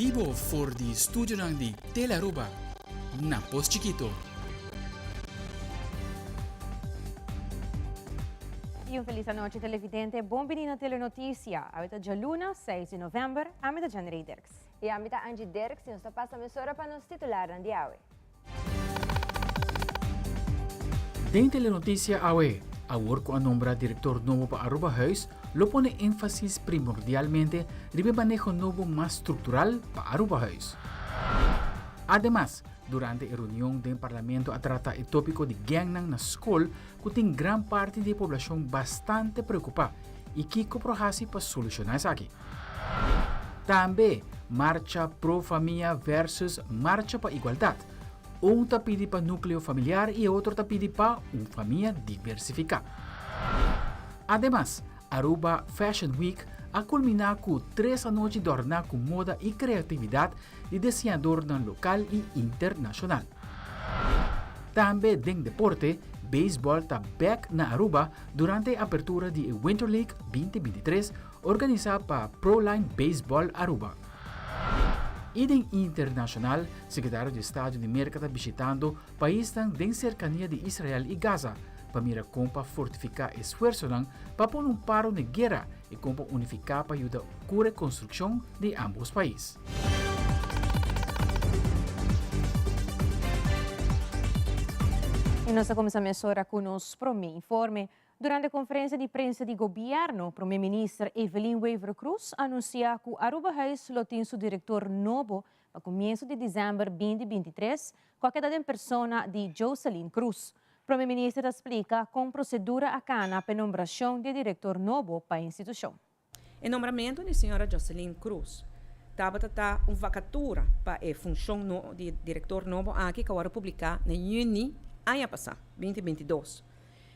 bibo for di studionan di Telearuba na Pos Chikito. Y un feliz anochi televidente, bon bini na Telenoticia. Awe ta djaluna, 6 di november, ami ta Janrey Dirks. Y ami ta Angie Dirks y nos ta pasa mesora pa nos titularnan di awe. Den Telenoticia awe, awor cu a nombra director nobo pa Arubahuis, lo pone enfasis primordialmente riba e maneho nobo mas structural pa Arubahuis. Ademas, durante e reunion den Parlamento a trata e topico di gangnan na scol cu tin gran parti di e poblacion bastante preocupa y kico pro haci pa soluciona esaki. Tambe, Marcha Pro Famia versus Marcha pa Igualdad. Un ta pidi pa nucleo familiar y e otro ta pidi pa un famia diversifica. Ademas, Aruba Fashion Week a culmina cu tres anochi dorna cu moda y creatividad di diseñadornan local y internacional. Tambe den deporte, beisbòl ta bèk na Aruba durante e apertura di e Winter League 2023 organisá pa Proline Baseball Aruba. I den internashonal, Sekretario di Estado di Merka ta bishitando paisnan den serkania di Israel i Gaza pa mira kon pa fortifiká esfuersonan pa pone un paro n'e guera i kon pa unifiká pa yuda ku rekonstrukshon di ámbos pais. I nos ta kuminsá mesora ku nos promé informe. Durante konferensia di prensa di gobièrnu, Promé Minister Evelyn Wever-Croes a anunsiá ku Arubahuis lo tin su direktor nobo pa kumienso di desèmber 2023, ku a keda den persona di Joseline Croes. Promé Minister ta splika kon prosedura a kana p'e nombrashon di e direktor nobo pa e institushon. E nombramentu di señora Joseline Cruz tabata ta un vakatura pa e funshon no di direktor nobo aki ku a wòrdu publiká na yüni aña pasá, 2022.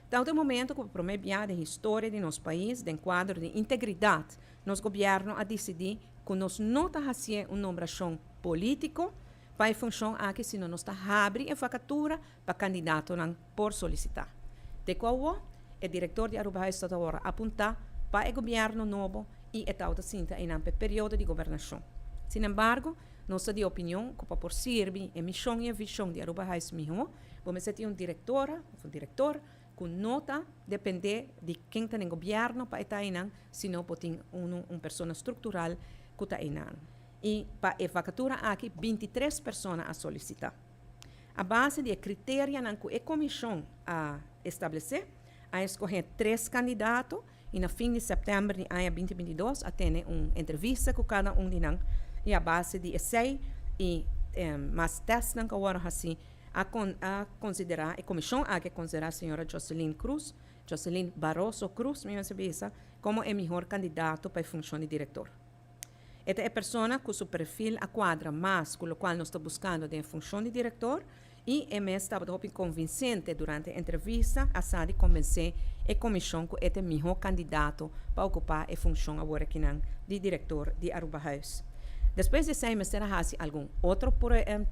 Ta un momento ku pa promé bia den historia di nos pais den kuadro di integridat nos gobièrnu a disidí ku nos no ta hasié un nombrashon polítiko pa e funshon aki sino nos ta habri e vakatura pa kandidatonan por solisitá. Te ku awó, e direktor di Arubahuis ta wòrdu apuntá pa e gobièrnu nobo i e tau ta sinta einan pa e periodo di gobernashon. Sinembargo, nos ta di opinion ku pa por sirbi e mishon i e vishon di Arubahuis mihó, bo mester tin un direktora òf un direktor ku no ta dependé di ken ta den gobièrnu pa e ta einan, sino por tin unu un persona struktural ku ta einan. I pa e vakatura aki 23 persona a solisitá. A base di e kriterianan ku e komishon a establesé, a eskohé tres kandidato i na fin di sèptèmber di aña 2022 a tene un entrevista ku kada un di nan i a base di esei i mas tèstnan ku a wòrdu hasí a a konsiderá e komishon aki a konsiderá señora Joseline Cruz, Joseline Barroso Cruz mi mester bisa, komo e mihor kandidato pa e funshon di direktor. E ta e persona ku su perfil a kuadra mas ku lokual nos ta buskando den e funshon di direktor i e mes tabata hopi konvinsente durante e entrevista a sa di konbensé e komishon ku e ta e mihó kandidato pa okupá e funshon awor akinan di direktor di Arubahuis. Despues di esei mester a hasi algun otro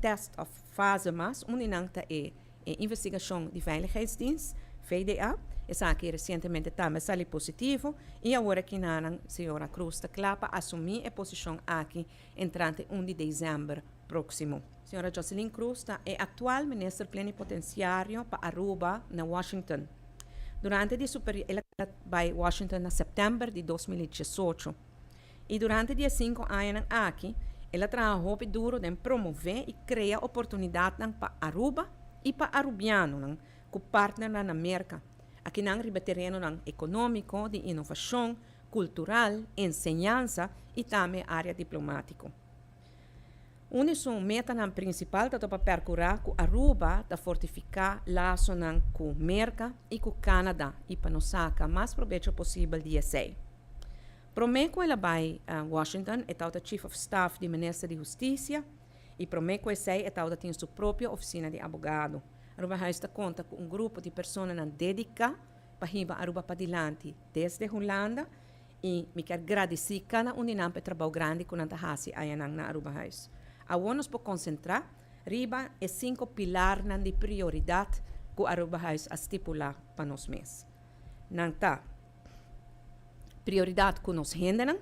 tèst òf fase mas, un di nan ta e E investigashon di Veiligheidsdienst, VDA, esaki resientemente tambe a sali positivo i awor aki nanan señora Cruz ta kla pa asumí e posishon aki entrante un di desèmber próksimo. Señora Joseline Cruz ta e aktual minister plenipotensiario pa Aruba na Washington. Durante di su el a bai Washington na sèptèmber di 2018. I durante di e sinku añanan aki, el a traha hopi duru den promové i krea oportunidatnan pa Aruba i pa arubianonan ku partnernan na Merka, akinan riba terenonan ekonómiko, di inovashon, kultural, enseñansa i tambe área diplomátiko. Un di su metanan prinsipal ta pa pèrkurá ku Aruba ta fortifiká lasonan ku Merka i ku Kanada i pa nos saka mas probecho posibel di esei. Promé ku el a bai Washington e tabata Chief of Staff di Minister di Hustisia i promé ku esei e tabata tin su propio ofisina di abogado. Arubahuis ta konta ku un grupo di personanan dediká pa hiba Aruba padilanti desde Hulanda i mi kier gradisí kada un di nan pa e trabou grandi ku nan ta hasi ayanan na Arubahuis. Awor nos por konsentrá riba e sinku pilarnan di prioridat ku Arubahuis a stipulá pa nos mes. Nan ta. Prioridat ku nos hendenan.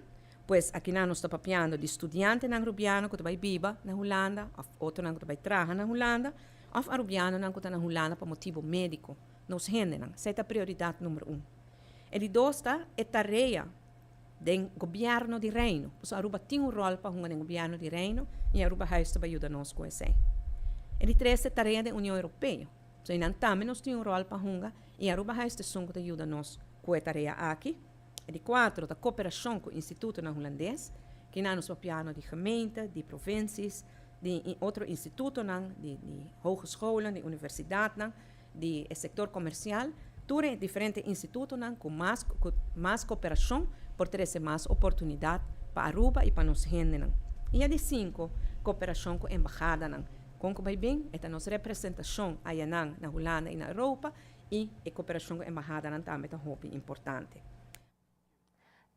Pues akinan nos ta papiando di studiantenan Arubiano cu ta bay biba na Hulanda of otronan cu ta bay traha na Hulanda of Arubianonan cu ta na Hulanda pa motibo medico. Nos hendenan. Esey ta prioridad number un. E di dos ta e tarea den Gobierno di Reino. Pasobra Aruba tin un rol pa hunga den Gobierno di Reino y Arubahuis ta bay yuda nos cu esey. E di tres ta e tarea den Union Europeo. Pasobra eynan tambe nos tin un rol pa hunga y Arubahuis ta esun cu ta yuda nos cu e tarea aki. E di cuatro ta cooperacion cu institutonan Hulandes. Kinan nos papiano di gemeente, di provincies, di otro institutonan, di hogescholen, di universidadnan, di e sector comercial. Tur e diferente institutonan cu mas cu mas cooperacion por trece mas oportunidad pa Aruba y pa nos hendenan. Y e di cinco, cooperacion cu embahadanan. Con cu bay bin, e ta nos representacion ayanan na Hulanda y na Europa y e cooperacion cu embahadanan tambe ta hopi importante.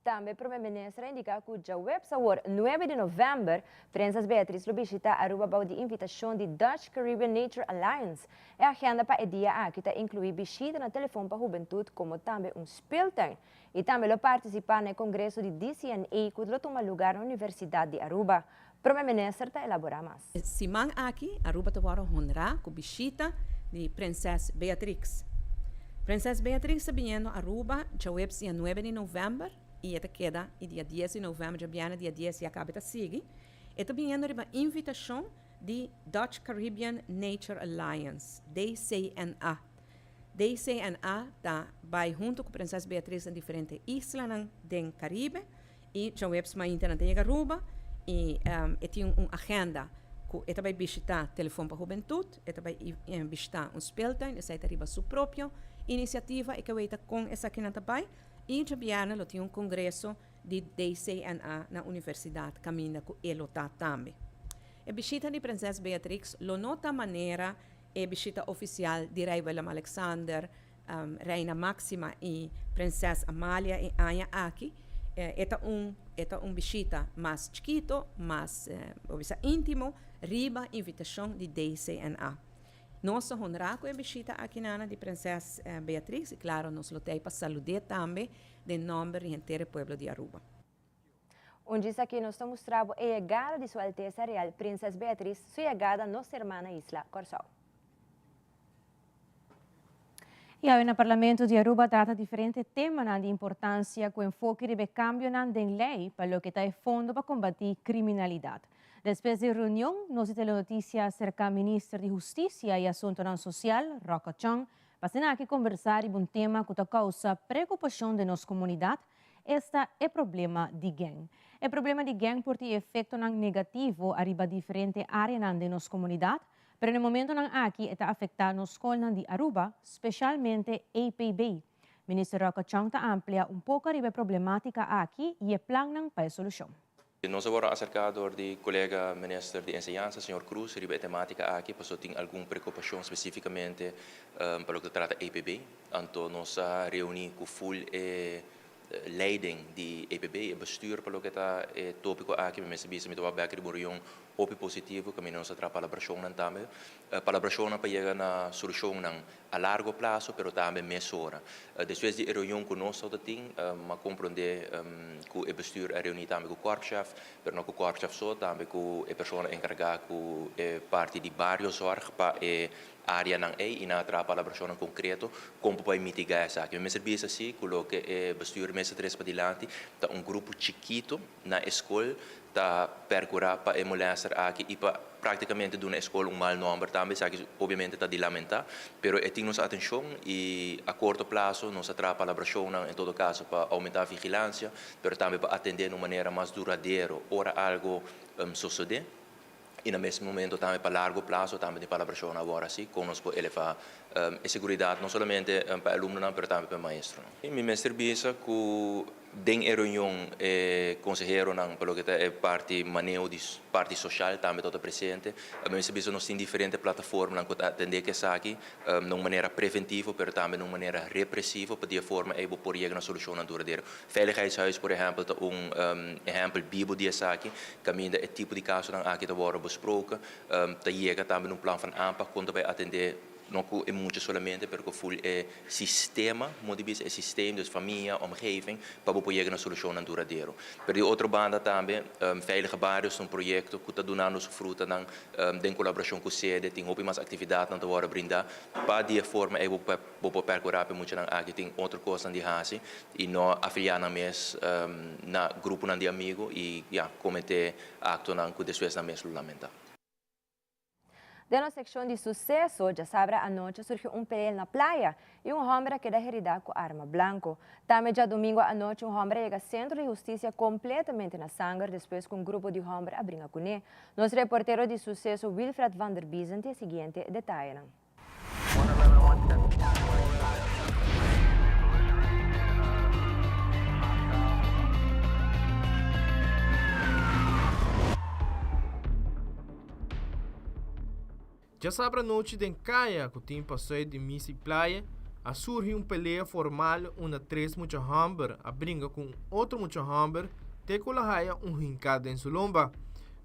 Tambe Prome Minister a indica cu djaweps awor, 9 di november, Prinses Beatriz lo bishita Aruba bou di invitacion di Dutch Caribbean Nature Alliance. E agenda pa e dia aki ta inclui bishita na Telefon pa Hubentud como tambe un speeltuin. Y tambe lo participa na e congreso di DCNA cu lo tuma lugar na Universidad di Aruba. Prome Minister ta elabora mas. E siman aki Aruba ta wòrdu honrá ku bishita di Prinses Beatrix. Prinses Beatrix ta biniendo Aruba djaweps dia nuebe di novèmber i e ta keda i dia dies di novèmber, djabièrnè dia dies ya kaba e ta sigui. E ta biniendo riba invitashon di Dutch Caribbean Nature Alliance, DCNA. DCNA ta bai huntu ku Prinses Beatrix na diferente islanan den Karibe. I djaweps mainta nan ta yega Aruba i e tin un agenda ku e ta bai bishitá Telefon pa Hubentut, e ta bai bishitá un speeltuin, esei ta riba su propio inisiativa, e ke weta kon esakinan ta bai. I djabièrnè lo tin un kongreso di DCNA na universidat kaminda ku e lo ta tambe. E bishita di Prinses Beatrix lo no ta manera e bishita ofisial di Rei Willem-Alexander, Reina Máxima i Prinses Amalia e aña aki. E ta un e ta un bishita mas chikito, mas bo bisa íntimo, riba invitashon di DCNA. Nos ta honrá ku e bishita aki nana di Prinses Beatrix i klaro nos lo t'ei pa salud'é tambe den nòmber di henter e pueblo di Aruba. Un djis aki nos ta mustra bo e yegada di Su Altesa Real Prinses Beatriz su yegada nos hermana isla Kòrsou. I awe na Parlamento di Aruba trata diferente temanan di importancia cu enfoke riba e cambionan den ley pa loke ta e fondo pa combati criminalidad. Despues di reunion, nos di Telenoticia a acerca Minister di Husticia y Asuntonan Social, Rocco Chong, pa asina aki conversa riba un tema cu ta causa preocupacion den nos comunidad, Esta e problema di gang. E problema di gang por tin efectonan negativo ariba diferente areanan den nos comunidad, pero na e momentonan aki e ta afecta nos scolnan di Aruba, specialmente EPB. Minister Rocco Chong ta amplia un poco ariba e problematica aki y e plannan pa e solucion. Nos a wòrdu aserká dor di kolega minister di Enseñansa, señor Cruz, riba e temátika aki, pasobra tin algun preokupashon spesífikamente pa loke ta trata EPB. Anto nos a reuní ku ful e leiding di EPB, e bestuur pa loke ta e tópiko aki. Mi mester bisa mi ta wak bèk riba un reunion hopi positivo kaminda nos a traha palabrashonnan tambe. Palabrashonnan pa yega na solushonnan a largo plaso pero tambe mesora. Despues di e reunion ku nos tabata tin, m'a komprondé ku e bestuur a reuní tambe ku korpschef, pero no ku korpschef so, tambe ku e persona enkargá ku e parti di bariozorg pa e áreanan ei i nan a traha palabrashonnan konkreto kon por bai mitigá esaki. Mi mester bisa si ku loke e bestuur mester trese padilanti ta un grupo chikito na e skol ta percura pa e molester aki y pa practicamente duna e scol un mal nomber tambe, esaki obviamente ta di lamenta, pero e tin nos atencion y a corto plazo nos a traha palabracionnan en todo caso pa aumenta vigilancia, pero tambe pa atende na un manera mas duradero ora algo sosode y na mes momento tambe pa largo plazo tambe tin palabracionnan awor asi con nos por eleva e seguridad no solamente pa e alumnonan pero tambe pa e maestronan. Mi mester bisa cu Den e reunion e konseheronan pa loke ta e parti maneho di parti soshal tambe tabata presente. Mi mester bisa nos tin diferente plataformanan ku ta atendé ku esaki na un manera preventivo pero tambe na un manera represivo pa di e forma ei bo por yega na solushonnan duradero. Veiligheidshuis por ehèmpel ta un ehèmpel bibo di esaki kaminda e tipo di kasonan aki ta wòrdu besproken. Ta yega tambe na un plan van aanpak kon ta bai atendé. no ku e mucha solamente pero ku ful e sistema, modo di bisa e systeem, dus famia, omgeving, pa bo por yega na solushonnan duradero. Pero di otro banda tambe Veilige Barrios ta un proyekto ku ta dunando su frutanan den kolaborashon ku sede, tin hopi mas aktividatnan ta wòrdu brindá pa di e forma ei bo bo por perkurá pa e muchanan aki tin otro kosnan di hasi i no afiliá nan mes na gruponan di amigu i ya kometé aktonan ku despues nan mes lo lamentá. Den nos sekshon di suseso, djasabra anochi a surgi un pelea na playa i un hòmber a keda heridá ku arma blanko. Tambe djadumingu anochi un hòmber a yega sentro di hustisia kompletamente na sanger despues ku un grupo di hòmber a bringa kuné. Nos reportero di suseso Wilfred van der Biezen tin e siguiente detayenan. Djasabra anochi den kaya ku tin pasoi di Misi Playa a surgi un pelea formal unda tres mucha hòmber a bringa ku un otro mucha hòmber te ku lo haya un hinká den su lomba.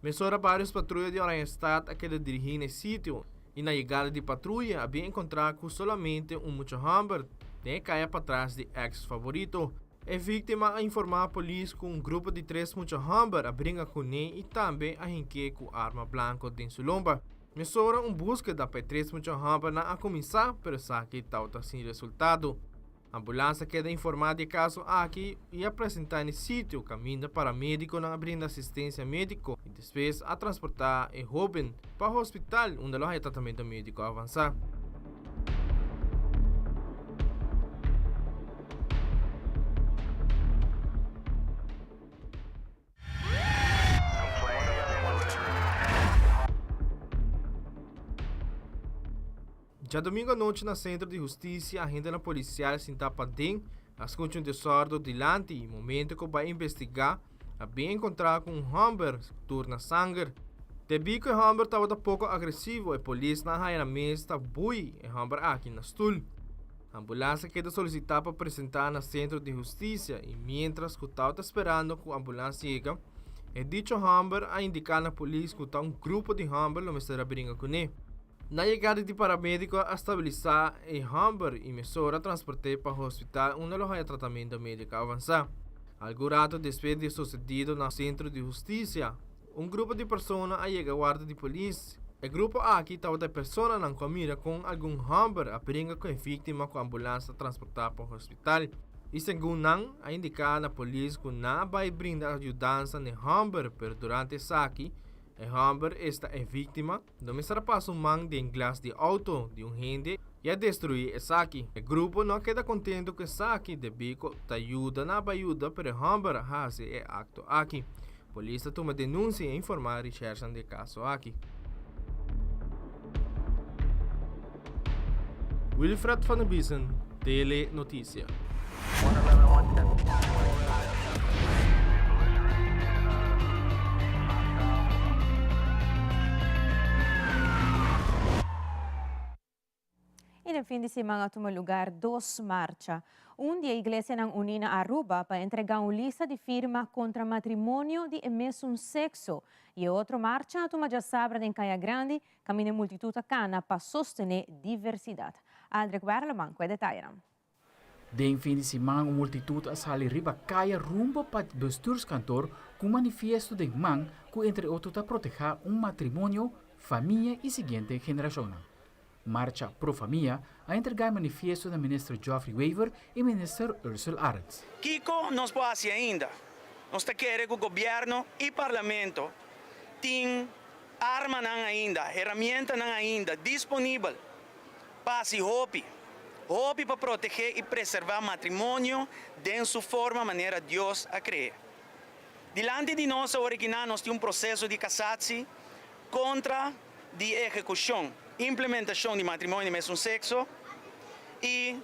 Mesora vários patruya di Oranjestad a keda dirigí na e sitio i na yegada di patruya a bin enkontrá ku solamente un mucha hòmber den e kaya patras di Ex Favorito. E víktima a informá polis ku un grupo di tres mucha hòmber a bringa kuné i tambe a hink'é ku arma blanko den su lomba. Mesora un búskeda pa e tres mucha hòmbernan a kuminsá, pero esaki tabata sin resultado. Ambulans a keda informá di e kaso aki i a presentá na e sitio kaminda paramédikonan a brinda asistensia médiko i despues a transportá e hóben pa hospital unda lo haña tratamentu médiko avansá. Djadomingo anochi na Sentro di Hustisia agentenan polisial sintá paden a skucha un desordo dilanti i momento ku bai investigá a bin enkontrá ku un hòmber tur na sanger. Debí ku e hòmber tabata poko agresivo e polisnan a haña nan mes ta bui e hòmber aki na stul. Ambulans a keda solisitá pa presentá na Sentro di Hustisia i miéntras ku tabata sperando ku ambulans yega e dicho hòmber a indiká na polis ku ta un grupo di hòmber lo mester a bringa kuné. Na yegada di paramediko a stabilisá e hòmber i mesora a transport'é pa hospital unda lo haña tratamentu médiko avansá. Algun ratu despues di e sosedido na Sentro di Hustisia, un grupo di persona a yega warda di polis. E grupo aki tabata e personanan ku a mira kon algun hòmber a bringa ku e víktima ku ambulans a transportá pa hospital. I segun nan a indiká na polis ku nan a bai brinda yudansa n'e hòmber pero durante esaki e hòmber esta e víktima No mester a pasa un man den glas di auto di un hende i a destruí esaki. E grupo no a keda kontento ku esaki debí ku ta yuda na bai yuda pero e hòmber a hasi e akto aki. Polis ta tuma denunsia i informá richèrshnan di e kaso aki. Wilfred van der Biesen, Tele Noticia. Y den fin di siman a tuma lugar dos marcha. Un di e iglesianan uní na Aruba pa entrega un lista di firma contra matrimonio di e mesun sexo. Y e otro marcha a tuma djasabra den Caya Grandi Kaminda e multitut a kana pa sostené diversidat. Aldrich Werleman ku e detayenan. Den fin di siman un multitut a sali riba kaya rumbo pa bestuurskantoor ku un manifiesto den man ku entre otro ta protehá un matrimonio, famia i siguiente generashonnan. Marcha Pro Famia a entregá e manifiesto na minister Geoffrey Wever i minister Ursell Arends. Kiko nos por hasi ainda? Nos ta kere ku gobièrnu i parlamento tin Armanan ainda, herramientanan ainda disponibel pa hasi hopi, hopi pa protegé i preservá matrimonio den su forma manera Dios a kre'é. Dilanti di nos aworekiná nos tin un proseso di kasatsi kontra di ehekushon, implementashon di matrimonio di mesun sekso i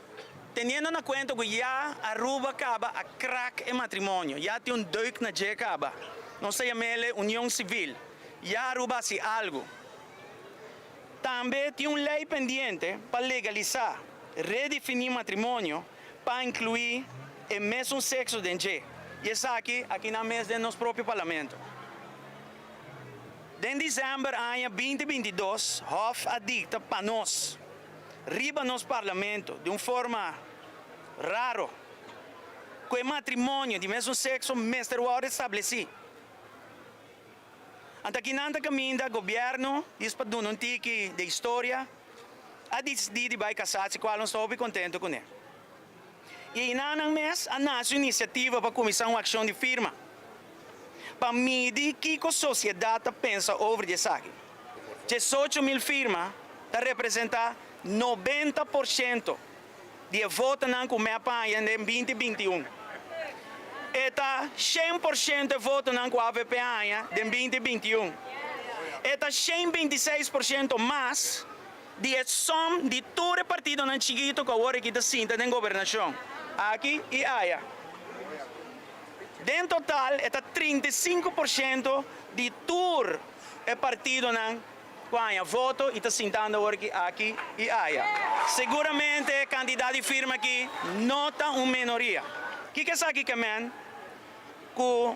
teniendo na kuenta ku ya Aruba kaba a krak e matrimonio, ya tin un deuk na dje kaba, nos ta yam'el e union sivil. Ya Aruba hasi algu. Tambe tin un lei pendiente pa legalisá, redefiní matrimonio pa inkluí e mesun sekso den dje, i esaki aki nan mes den nos propio parlamento. Den desèmber aña binti 22 Hof a dikta pa nos. riba nos parlamento di un forma raro ku e matrimonio di mesun sekso mester wòrdu establesí. Anta kinan ta kaminda gobièrnu dis pa duna un tiki de historia a disidí di bai kasá si kual nos ta hopi kontentu kuné. I einan nan mes a nase un inisiativa pa kuminsá un akshon di firma pa midi kiko sosiedat ta pensa over di esaki. 18,000 firma ta representá 90% di e votonan ku mep a haña den 2021. E ta 100% e votonan ku avp a haña den 2021. E ta 126% mas di e som di tur e partidonan chikito ku awor aki ta sinta den gobernashon, aki i aya. Den total e ta 35% di tur e partidonan ku a haña voto i ta sintando awor aki aki i aya. Seguramente e kantidat di firma aki no ta un menoria. Kiko esaki ke men? Ku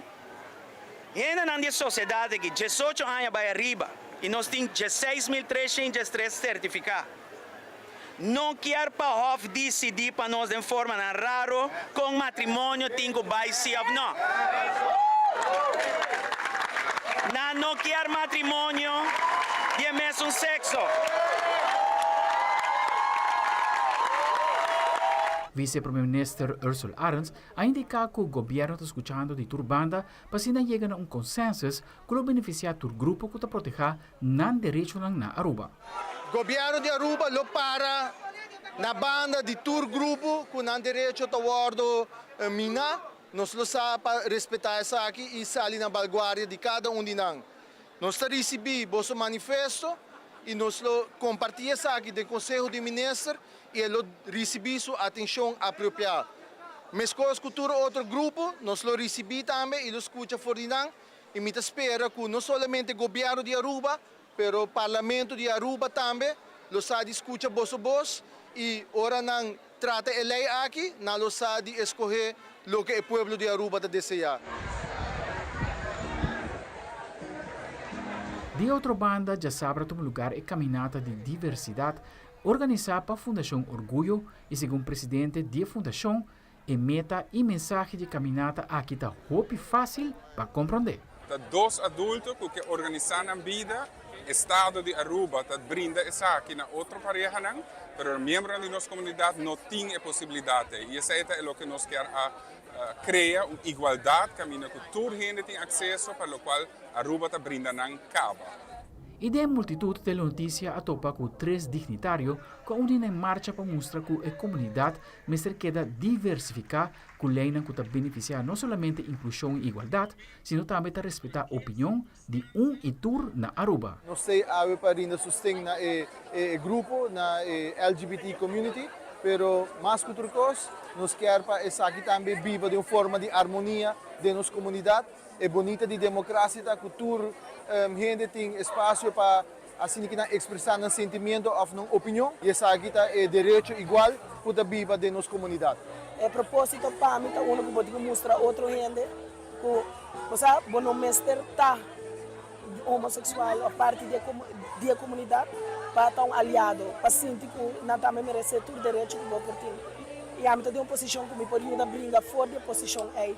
hendenan di e sosiedat aki 18 aña bai ariba i nos tin 16,313 sertifiká no kier pa Hof disidí pa nos den formanan raro kon matrimonio tin ku bai si òf no. Nan no kier matrimonio di e mesun sekso. Vice Prome Minister Ursula Arends a indiká ku gobièrnu ta skuchando di tur banda pa asina yega na un konsensus ku lo benefisiá tur grupo ku ta protehá nan derechonan na Aruba. Gobierno di Aruba lo para na banda di tur grupo cu nan derecho ta wordo mina. Nos lo sa pa respeta esaki y sali na balguardia di cada un di nan. Nos ta ricibi boso manifesto y nos lo comparti esaki den Conseho di Minister y e lo ricibi su atencion apropia. Mescos cu tur otro grupo, nos lo ricibi tambe y lo scucha for di nan y mi ta spera cu no solamente Gobierno di Aruba, pero Parlamento di Aruba tambe lo sa di scucha boso bos y ora nan trata e ley aki, nan lo sa di escoge loke e pueblo di Aruba ta desea. Di otro banda, djasabra tuma lugar e Caminata di Diversidad organisa pa Fundacion Orguyo y segun presidente di e fundacion, E meta i mensahe di e kaminata aki ta hopi fásil pa komprondé. Ta dos adulto ku ke organisá nan bida. Estado di Aruba ta brinda esaki na otro parehanan, pero miembronan di nos komunidat no tin e posibilidat ei. I esei ta e loke nos kier a krea, un igualdat kaminda ku tur hende tin akseso pa lokual Aruba ta brinda nan kaba. I den multitut Telenoticia a topa ku tres dignitario ku a uni na e marcha pa mustra ku e komunidat mester keda diversifiká ku leinan ku ta benefisiá no solamente inklushon i igualdat, sino tambe ta respetá opinion di un i tur na Aruba. Nos ta awe pa rinda sosten na e grupo, na e LGBT community, pero mas ku tur kos nos kier pa esaki tambe biba den un forma di armonia den nos komunidat. E bonita di demokrasia ta ku tur hende tin espasio pa asina ki nan ekspresá nan sentimiento òf nan opinion i esaki ta e derecho igual ku ta biba den nos komunidat. E propósito pa mi ta uno ku bo tin ku mustra otro hende ku bo sa bo no mester ta homoseksual òf parti di e komunidat pa ta un aliado, pa sinti ku nan tambe meresé tur derecho ku bo por tin. I ami ta den un posishon ku mi por yuda bringa for di e posishon ei.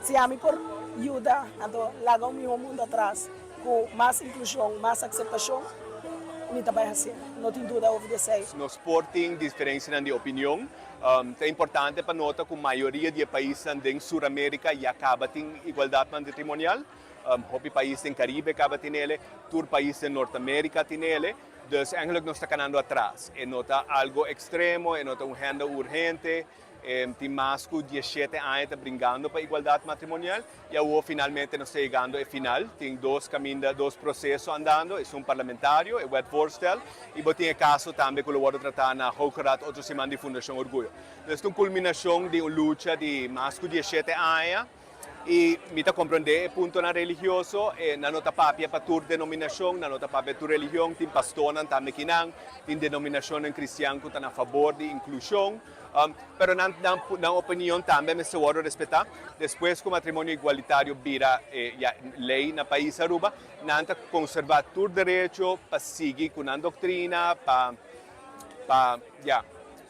Si ami por yuda, anto laga un mihó mundu atras ku mas inklushon, mas akseptashon, mi ta bai hasié. No tin duda over di esei. Nos por tin diferensianan di opinion. Ta importante pa nota ku mayoria di e paisnan den Sur Amerika ya kaba tin igualdat matrimonial. Hopi pais den Karibe kaba tin ele, tur pais den Nort Amerika tin ele. Dus eigenlijk nos ta kanando atras. E no ta algo ekstremo, e no ta un henda urgente. Tin mas ku 17 aña ta bringando pa igualdat matrimonial i awor finalmente nos ta yegando e final. Tin dos kaminda, dos proseso andando, esun parlamentario, e wetvoorstel, i bo tin e kaso tambe ku lo wòrdu tratá na Hoge Raad otro siman di Fundashon Orguyo. Entonces ta un kulminashon di un lucha di mas ku 17 aña. I mi ta komprondé e puntonan religioso, e nan no ta papia pa tur denominashon, nan no ta papia tur religion, tin pastornan tambe kinan, tin denominashonnan kristian ku ta na fabor di inklushon, pero nan nan nan opinion tambe mester wòrdu respetá. Despues ku matrimonio igualitario bira ya lei na pais Aruba, nan ta konservá tur derecho pa sigui ku nan doktrina, pa. Pa, ya,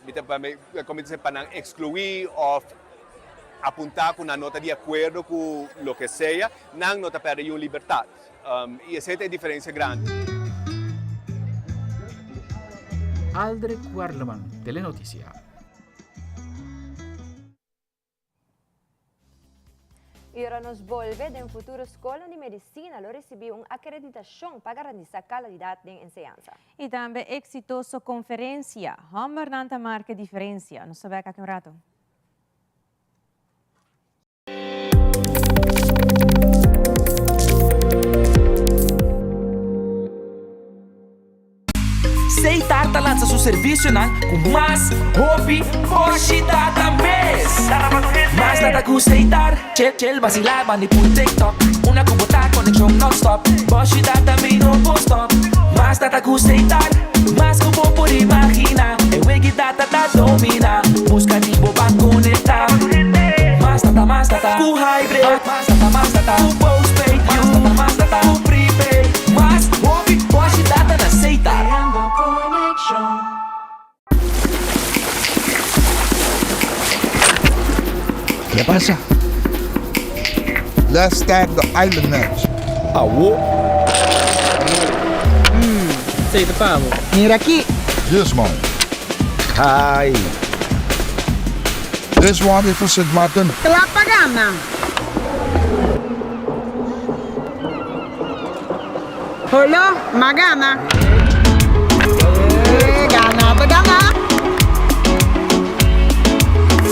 mi ta, pa, como mi ta bisa, pa nan exclui of apunta cu nan no ta di acuerdo cu loke sea, nan no ta perde yun libertad. Y esey ta e diferencia grandi. Aldrich Werleman, Telenoticia. Y ora nos bolbe, den futuro scolnan di medicina lo ricibi un acreditacion pa garantisa calidad den enseñansa. Y tambe exitoso conferencia, Hombernan ta marca diferencia. Nos ta bek aki un rato. Seitar ta lansa su servisionan ku mas hopi boshi data mes. Mas data ku Seitar, chel chel basilá bandi pul TikTok. Una ku bo ta konekshon nònstòp, boshi data mi no por stòp. Mas data ku Seitar, mas ku bo por imaginá. E wegi data ta dominá, buska di bo ban konektá. Mas data, mas data ku hybrid. Mas data, mas data ku postpaid. Mas data, mas data ku prepaid. Mas hopi boshi data na Setar. Creando conexion. Ke pasa? Let's start the island match. Awo. Hmm, esei ta pa bo. Mira aki. This one. Hai. This one is for Sint Maarten. Kla pa gana. Holo, m'a gana. Eh, gana ta gana.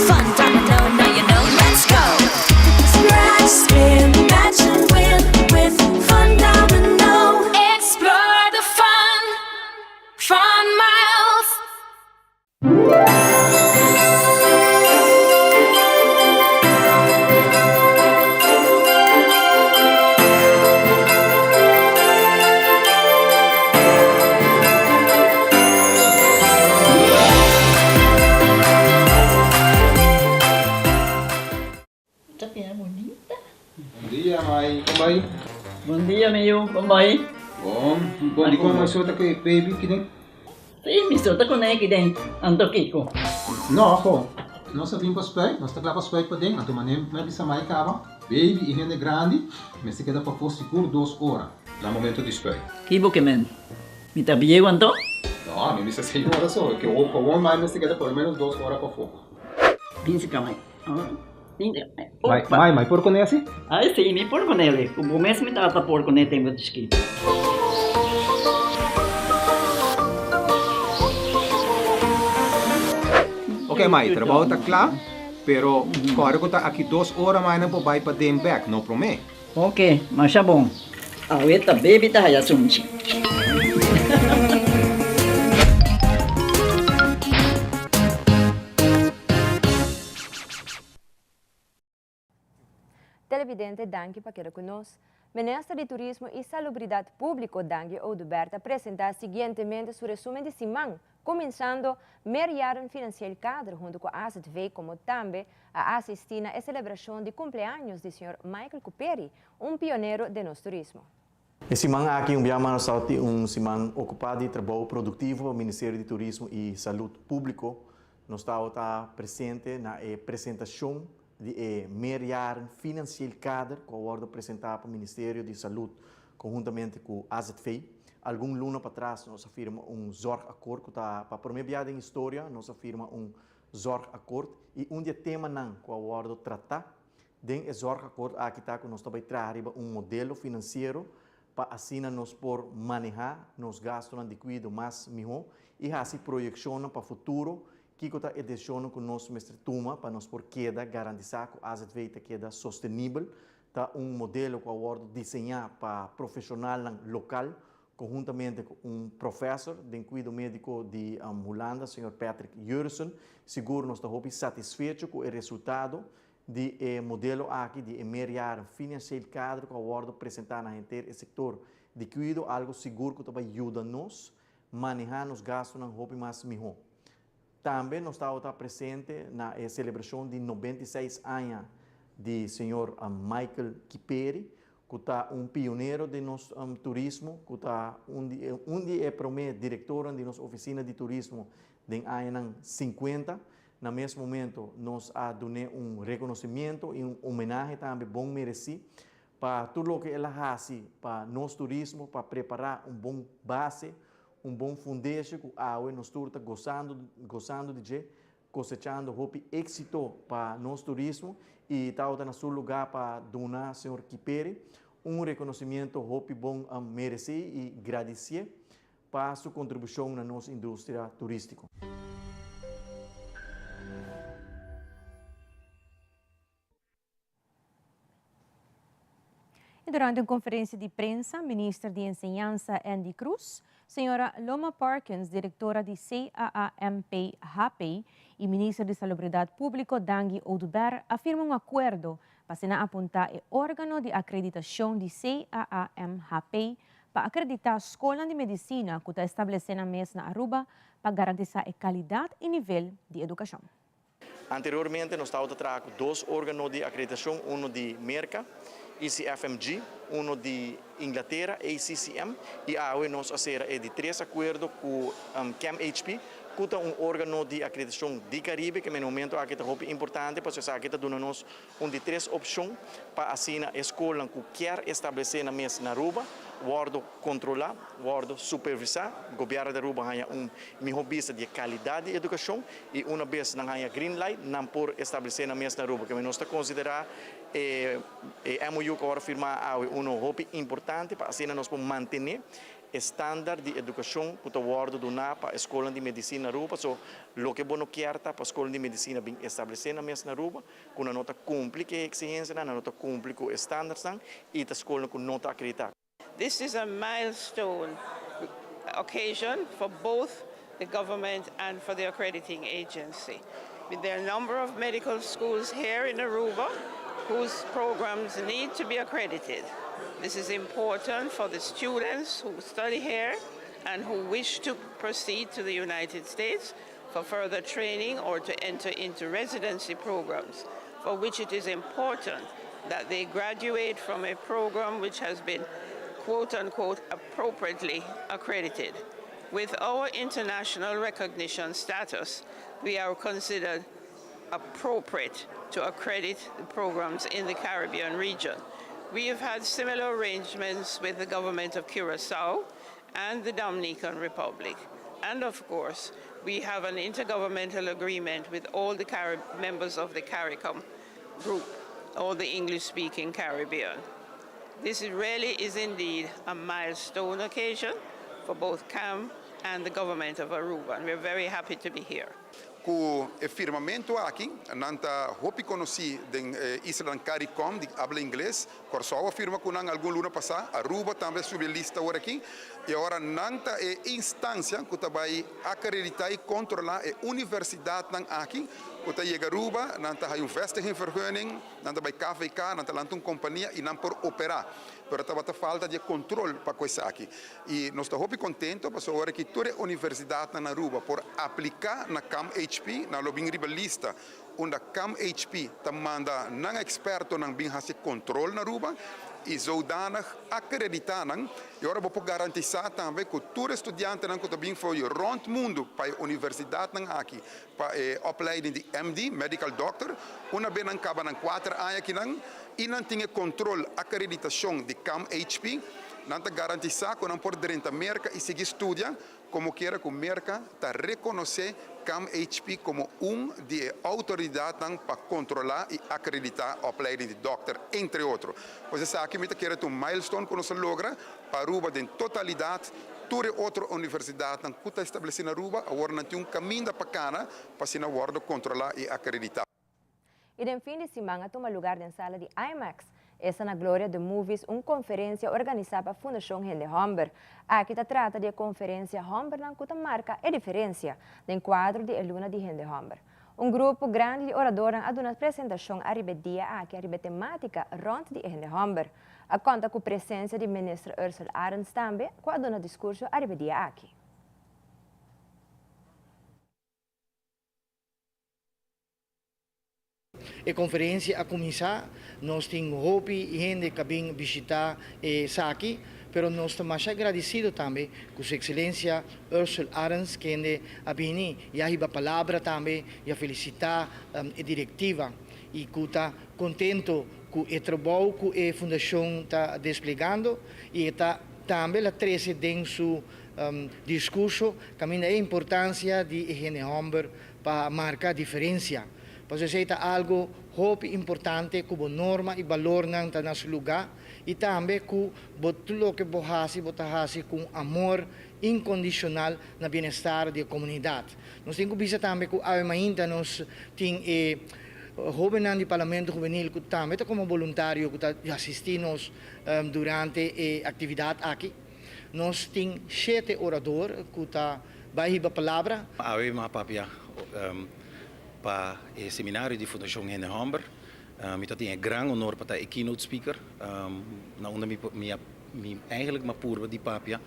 Fun domino, now you know, let's go. Scratch, spin, match and win with Fun Domino. Explore the fun, fun miles. Ta bira bunita. Bon dia mai, kon bai? Bon dia mi yu, kon bai? Bon, bon di kon mai so ta ku e baby kiden? Si, mi so ta kuné kiden, anto kiko? No, ho, nos a bin pa spuit, nos ta kla pa spuit paden, anto manera mi a bisa mai kaba, baby i hende grandi mester keda pafó sigur dos ora na momento di spuit. Ki bo ke men? Mi ta bieu anto? No, mi bisa señora so, ke awor mai mester keda por lo menos dos ora pafó. Bin si kama. Mai, mai, mai por kuné asi? Ai si, mi por kuné. Ku bo mes mi tata por kuné tempu di chikito. Ok mai, trabou ta kla, pero kòrda ku ta aki dos ora mai nan por bai paden bèk, no promé. Ok, masha bon. Awe ta baby ta haya sunchi. Televidente danki pa keda ku nos. Minister di Turismo y Salubridad Publico Dangui Oduber ta presenta siguientemente su resumen di siman, cuminsando Meerjaren Financieel Kader hunto cu AZV como tambe a asisti na e celebracion di cumpleaños di señor Michael Cuperi, un pionero den nos turismo. E siman aki un bia mas nos ta tin un siman ocupa di trabou productivo pa Ministerio di Turismo y Salud Publico. Nos tabata presente na e presentacion di e Meerjaren Financieel Kader cu a wordo presenta pa Ministerio di Salud conhuntamente cu AZV. Algun luna patras nos a firma un zorgakkoord cu ta pa prome bia den historia nos a firma un zorgakkoord y un di e temanan cu a wordo trata den e zorgakkoord aki ta cu nos ta bay traha riba un modelo financiero pa asina nos por maneha nos gastonan di cuido mas miho y haci proyeccionnan pa futuro Kiko ta e decisionnan cu nos mester tuma pa nos por keda garantisa cu azv ta keda sostenibel? Ta un modelo cu a wordo diseña pa profesionalnan local conhuntamente cu un professor den cuido medico di Hulanda, señor Patrick Jursen. Sigur nos ta hopi satisfecho cu e resultado di e modelo aki di e meerjaren financieel kader cu a wordo presenta na henter e sector di cuido, algo sigur cu ta bay yuda nos maneha nos gastonan hopi mas miho. Tambe nos tabata presente na e celebracion di 96 aña di señor Michael Kiperi, cu ta un pionero den nos turismo, cu ta un di un di e prome directornan di nos oficina di turismo den añanan 50. Na mes momento nos a dun'é un reconocimiento y un homenahe tambe bon mereci pa tur loke el a haci pa nos turismo, pa prepara un bon base, un bon fundeshi cu awe nos tur ta gozando gozando di dje, cosechando hopi exito pa nos turismo y tabata na su lugar pa duna señor Kiperi un reconocimiento hopi bon mereci y gradicié pa su contribucion na nos industria turistico. Y durante un conferencia di prensa, Minister di Enseñansa Endy Croes, Señora Loma Parkins, directora di CAAMPHP y Minister di Salubridad Publico Dangui Oduber a firma un acuerdo pa asina apunta e organo di acreditacion di CAAMHP pa acredita scolnan di medicina cu ta establece nan mes na Aruba pa garantisa e calidad y nivel di educacion. Anteriormente nos tabata traha cu dos organo di acreditacion, uno di Merca, ECFMG, uno di Inglatera, ACCM, y awe nos a cera e di tres acuerdo cu CAMHP, cu ta un organo di acreditacion di Caribe, cu na e momento aki ta hopi importante pasobra esaki ta duna nos Un di tres opshon pa asina e skolnan ku kier establesé nan mes na Aruba wòrdu kontrolá, wòrdu supervisá. Gobièrnu di Aruba haña un mihó bista di e kalidat di edukashon i una bes nan haña green light nan por establesé nan mes na Aruba. Keme nos ta konsiderá e MOU ku a wòrdu firmá awe unu hopi importante pa asina nos por mantené E standaard di educacion cu ta wordo duna pa e scolnan di medicina na Aruba, paso loke bo no kier ta pa scolnan di medicina bin establece nan mes na Aruba, cu nan no ta cumpli cu e exigencianan, nan no ta cumpli cu e standaardsnan y ta scolnan cu no ta acredita. This is a milestone occasion for both the government and for the accrediting agency. There are a number of medical schools here in Aruba whose programs need to be accredited. This is important for the students who study here and who wish to proceed to the United States for further training or to enter into residency programs, for which it is important that they graduate from a program which has been quote unquote appropriately accredited. With our international recognition status, we are considered appropriate to accredit the programs in the Caribbean region. We have had similar arrangements with the government of Curacao and the Dominican Republic. And of course, we have an intergovernmental agreement with all the Carib members of the CARICOM group, all the English-speaking Caribbean. This really is indeed a milestone occasion for both CAM and the government of Aruba, and we're very happy to be here. Ku e firmamentu aki, nan ta hopi konosí den e islanan Caricom di abla ingles. Kòrsou a firma ku nan algun luna pasá, Aruba tambe a subi e lista awor aki. I awor nan ta e instansia ku ta bai akreditá i kontrolá e universidatnan aki ku ta yega Aruba, nan ta haña un vestigingvergunning, Nan ta bai KVK, nan ta lanta un kompania i nan por operá. Pero tabata falta di e kontrol pa ku esaki. I nos ta hopi kontento pasobra ora ki tur e universidatnan na Aruba por apliká na CAMHP, nan lo bin riba lista unda CAMHP ta manda nan ekspertonan bin hasi kontrol na Aruba i zodanig akreditá nan. I ora bo por garantisá tambe ku tur e studiantenan ku ta bin for di rònt mundu pa e universidatnan aki Pa e opleiding di MD, Medical Doctor, una be nan kaba nan kuater aña akinan i nan tin e kontrol akreditashon di CAMHP, nan ta garantisá ku nan por drenta Merka i sigui studia, komo kiera ku Merka ta rekonosé CAMHP komo un di e outoridatnan pa kontrolá i akreditá opleiding di dòkter, entre otro. Pues esaki mi ta kere ta un milestone ku nos a logra pa Aruba den totalidat. Tur e otro universidatnan ku ta establesí na Aruba awor nan tin un kaminda pa kana pa asina wòrdu kontrolá i akreditá. I den fin di siman a tuma lugar den sala di IMAX, esta na Gloria The Movies, un konferensia organisá pa Fundashon Hende Hòmber. Aki ta trata di e konferensia Hòmbernan ku ta marka e diferensia, den kuadro di e Luna di Hende Hòmber. Un grupo grandi di oradornan a duna presentashon ariba e dia aki ariba e temátika rònt di e hende hòmber. A konta ku presensia di Minister Ursell Arends tambe ku a duna diskurso ariba e dia aki. E konferensia a kuminsá, nos tin hopi hende ku a bin bishitá esaki. Pero nos ta masha agradecido tambe cu Su Excelencia Ursel Arends kende a bini y a hiba palabra tambe y a felicita e directiva y cu ta contento cu e trabou cu e fundacion ta desplegando y e ta tambe la trece den su discurso caminda e importancia di e hende homber pa marca diferencia. Pasobra esey ta algo hopi importante cu bo norma y balornan ta na su luga y tambe cu bo tur loke bo haci bo ta haci cu un amor incondicional na bienestar di e comunidad. Nos tin cu bisa tambe cu awe mainta nos tin e hobennan di Parlamento Hubenil cu tambe ta como boluntario cu ta asisti nos durante e actividad aki. Nos tin shete orador cu ta bay hiba palabra. Awe mi a papia pa e seminario di Fundacion Hende Homber. Mi ta tin e gran honor pa ta e keynote speaker na unda mi mi a mi eigenlijk mi a purba di papia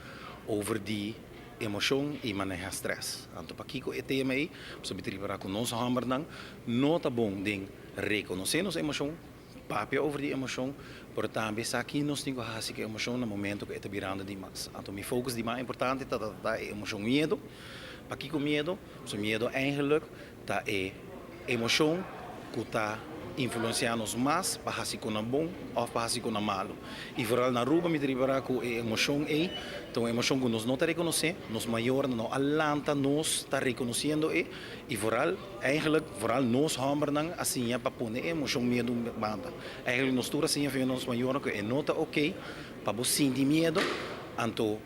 over di emocion y maneha stress. Anto pakico e tema ey? Pasobra mi ta ripara cu nos hombernan no ta bon den reconoce nos emocion, papia over di emocion, pero tambe sa ki nos tin cu haci cu e emocion na momento cu e ta birando di mas. Anto mi focus di mas importante ta ta e emocion miedo. Pakico miedo? Pasobra miedo eigenlijk Ta e emocion cu ta influencia nos mas pa haci conan bon of pa haci conan malo. Y vooral na Aruba mi ta ripara cu e emocion ey ta un emocion cu nos no ta reconoce, nos mayornan no a lanta nos ta reconociendo e y vooral eigenlijk vooral nos hombernan a siña pa pone e emocion miedo un banda. Eigenlijk nos tur a siña via nos mayornan cu e no ta ok pa bo sinti miedo, anto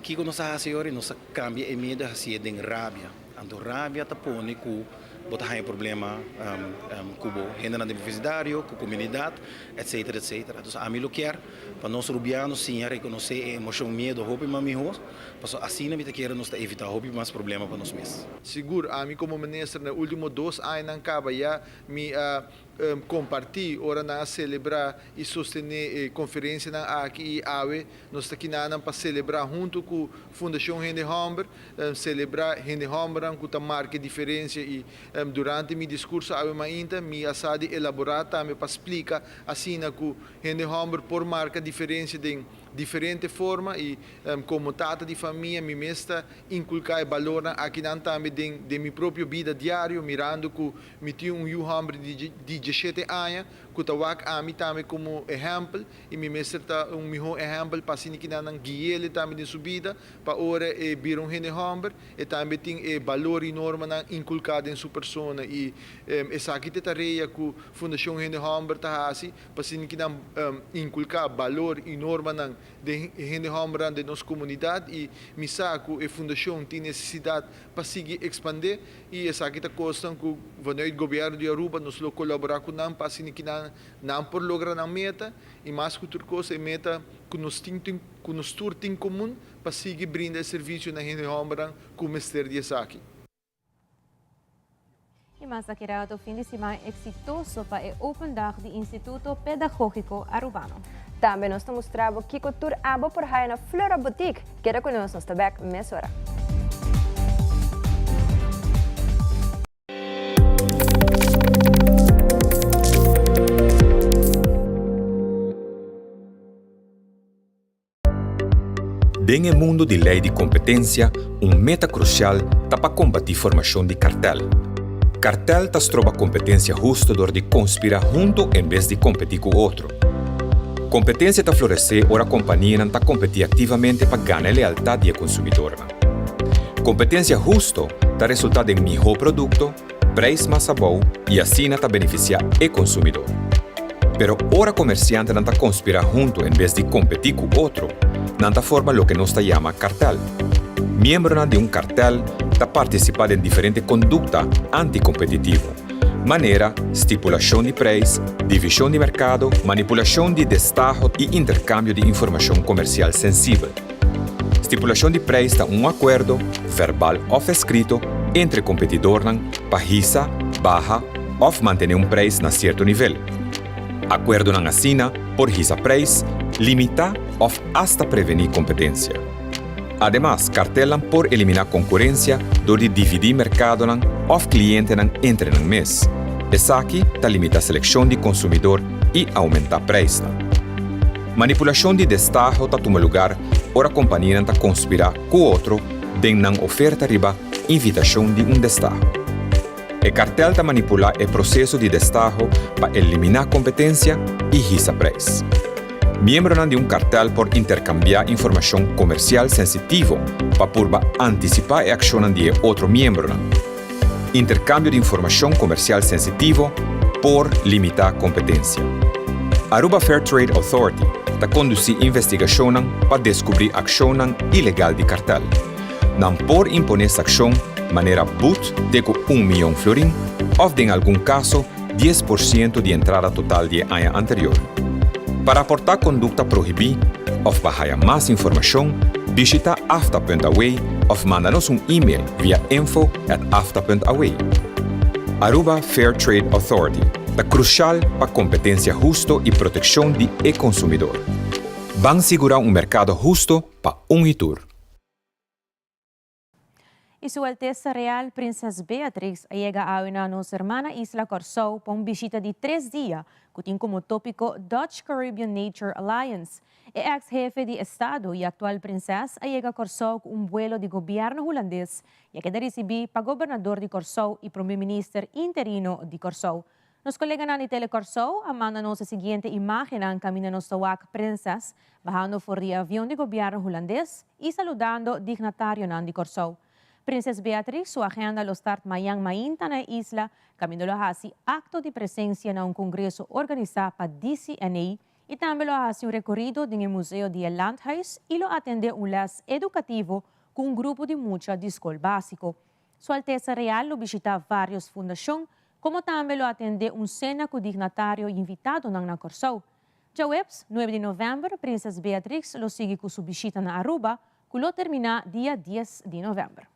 kico nos a haci ora? Nos a cambia e miedo haci'e den rabia. Anto rabia ta pone ku bo ta haña problema ku bo hendenan den bo vesindario, ku komunidat, etsetera, etsetera. Dus ami lo kier pa nos rubiano siña rekonosé e emoshon miedo hopi mas mihó, pasobra asina mi ta kere nos ta evitá hopi mas problema pa nos mes. Sigur, ami komo minister na e último dos añanan kaba ya mi a kompartí ora nan a selebrá i sostené e konferensianan aki i awe nos ta kinanan pa selebrá huntu ku Fundashon Hende Hòmber, selebrá hende hòmbernan ku ta marka e diferensia i durante mi diskurso awe mainta mi a sa di elaborá tambe pa splika asina ku hende hòmber por marka diferensia den diferente forma i komo tata di famia mi mes ta inkulká e balornan akinan tambe den den mi propio bida diario mirando ku mi tin un yu hòmber di di diesshete aña ku ta wak ami tambe komo ehèmpel i mi mester ta un mihó ehèmpel pa asina kinan nan gui'el tambe den su bida, pa ora e bira un hende hòmber, e tambe tin e balor i normanan inkulká den su persona. I esaki ta e tarea ku Fundashon Hende Hòmber ta hasi, pa asina kinan inkulká balor i normanan den e hende hòmbernan den nos komunidat. I mi sa ku e fundashon tin nesesidat pa sigui ekspandé i esaki ta kosnan ku vanuit gobièrnu di Aruba nos lo kolaborá ku nan pa asina kinan Nan por logra nan meta i mas ku tur kos e meta ku nos tin tin ku nos tur tin komun pa sigui brinda e servisio na hende hòmbernan ku mester di esaki. I mas a keda otro fin di siman eksitoso pa e Open Dag di Instituto Pedagógiko Arubano. Tambe nos ta mustra bo kiko tur abo por haya na Flora Boutique. Keda ku nos, nos ta bèk mesora. Den e mundu di lei di kompetensia, un meta krusial ta pa kombatí formashon di kartèl. Kartèl ta stroba kompetensia hustu dor di konspirá huntu en bes di kompetí ku otro. Kompetensia ta floresé ora kompanianan ta kompetí aktivamente pa gana e lealtat di e konsumidornan. Kompetensia husto ta resultá den mihó produkto, preis mas abou i asina ta benefisiá e konsumidó. Pero ora komersiantenan ta konspirá huntu en bes di kompetí ku otro, nan ta forma loke nos ta yama kartèl. Miembronan di un kartèl ta partisipá den diferente kondukta antikompetitivo, manera stipulashon di preis, divishon di merkado, manipulashon di destaho i interkambio di informashon komersial sensibel. Stipulashon di preis ta un akuerdo, verbal òf eskrito, entre kompetidornan pa hisa, baha òf mantené un preis na sierto nivel. Akuerdonan asina por hisa preis, limitá òf asta prevení kompetensia. Ademas, kartelnan por eliminá konkurensia dor di dividí merkadonan òf klientenan entre nan mes. Esaki ta limitá selekshon di konsumidor i oumentá preisnan. Manipulashon di destaho ta tuma lugar ora kompanianan ta konspirá ku otro den nan oferta riba invitashon di un destaho. E kartel ta manipulá e proseso di destaho pa eliminá kompetensia i hisa preis. Miembronan di un kartel por interkambiá informashon komersial sensitivo pa purba antisipá e akshonnan di e otro miembronan. Interkambio di informashon komersial sensitivo por limitá kompetensia. Aruba Fair Trade Authority ta kondusí investigashonnan pa deskubrí akshonnan ilegal di kartel. Nan por imponé sakshon manera but te ku un mion florin òf den algun kaso 10% di entrada total di e aña anterior. Pa raportá kondukta prohibí òf pa haya mas informashon, bishitá afta.aw òf manda nos un email via info at afta.aw. Aruba Fair Trade Authority ta krushal pa kompetensia husto i protekshon di e konsumidor. Ban sigurá un merkado husto pa un i tur. I Su Altesa Real Prinses Beatrix a yega awe na nos hermana isla Kòrsou pa un bishita di tres dia ku tin komo tópiko Dutch Caribbean Nature Alliance. E eks hefe di estado i aktual prinses a yega Kòrsou ku un buelo di gobièrnu hulandes i a keda risibí pa gobernador di Kòrsou i promé minister interino di Kòrsou. Nos koleganan di Tele Kòrsou a manda nos e siguiente imágennan kaminda nos ta wak prinses bahando for di e avion di gobièrnu hulandes i saludando dignatarionan di Kòrsou. Prinses Beatrix su agenda lo start mañan mainta na e isla kaminda lo hasi akto di presensia na un kongreso organisá pa DCNA i tambe lo hasi un rekorido den e museo di e Landhuis i lo atendé un lès edukativo ku un grupo di mucha di skol básiko. Su Altesa Real lo bishitá vários fundashon, komo tambe lo atendé un sena ku dignatario i invitadonan na Kòrsou. Djaweps, nuebe di novèmber, Prinses Beatrix lo sigui ku su bishita na Aruba, ku lo terminá dia dies di novèmber.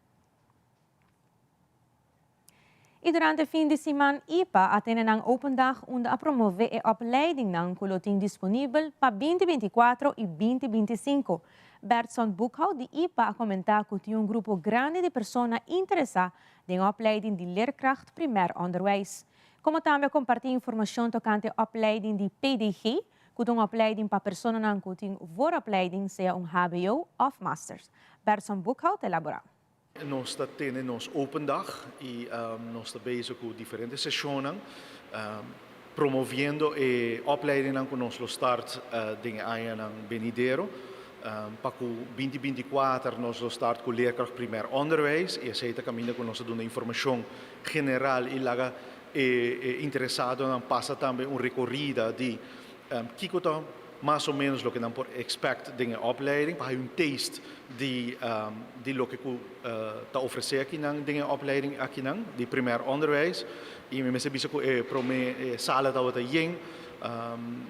I durante fin di siman ipa a tene nan Open Dag unda a promové e opleidingnan ku lo tin disponibel pa binti 24 i binti 25. Bertson Boekhout di ipa a komentá ku tin un grupo grandi di persona interesá den opleiding di leerkracht primair onderwijs. Komo tambe a kompartí informashon tokante opleiding di PDG, ku ta un opleiding pa personanan ku tin vooropleiding, sea un hbo òf masters. Bertson Boekhout ta elaborá. Nos ta tene nos open dag y nos ta bezig cu diferente sesionnan promoviendo e opleidingnan cu nos lo start den e añanan benidero. Pa cu binti 24 nos lo start cu leerkracht primair onderwijs y esey ta caminda cu nos ta duna informacion general y laga e interesadonan pasa tambe un recorida di kico ta mas o menos loke nan por expect den e opleiding, pa hay un taste di di loke cu ta ofrece akinan den e opleiding akinan di primair onderwijs. Y mi mester bisa cu e prome sala tabata yen,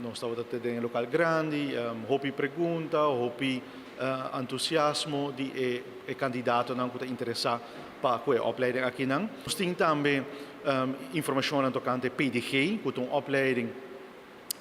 nos tabata te den e local grandi, hopi pregunta, hopi entusiasmo di e e candidatonan cu ta interesa pa cu e opleiding akinan. Nos tin tambe informacionnan tocante PDG, cu ta un opleiding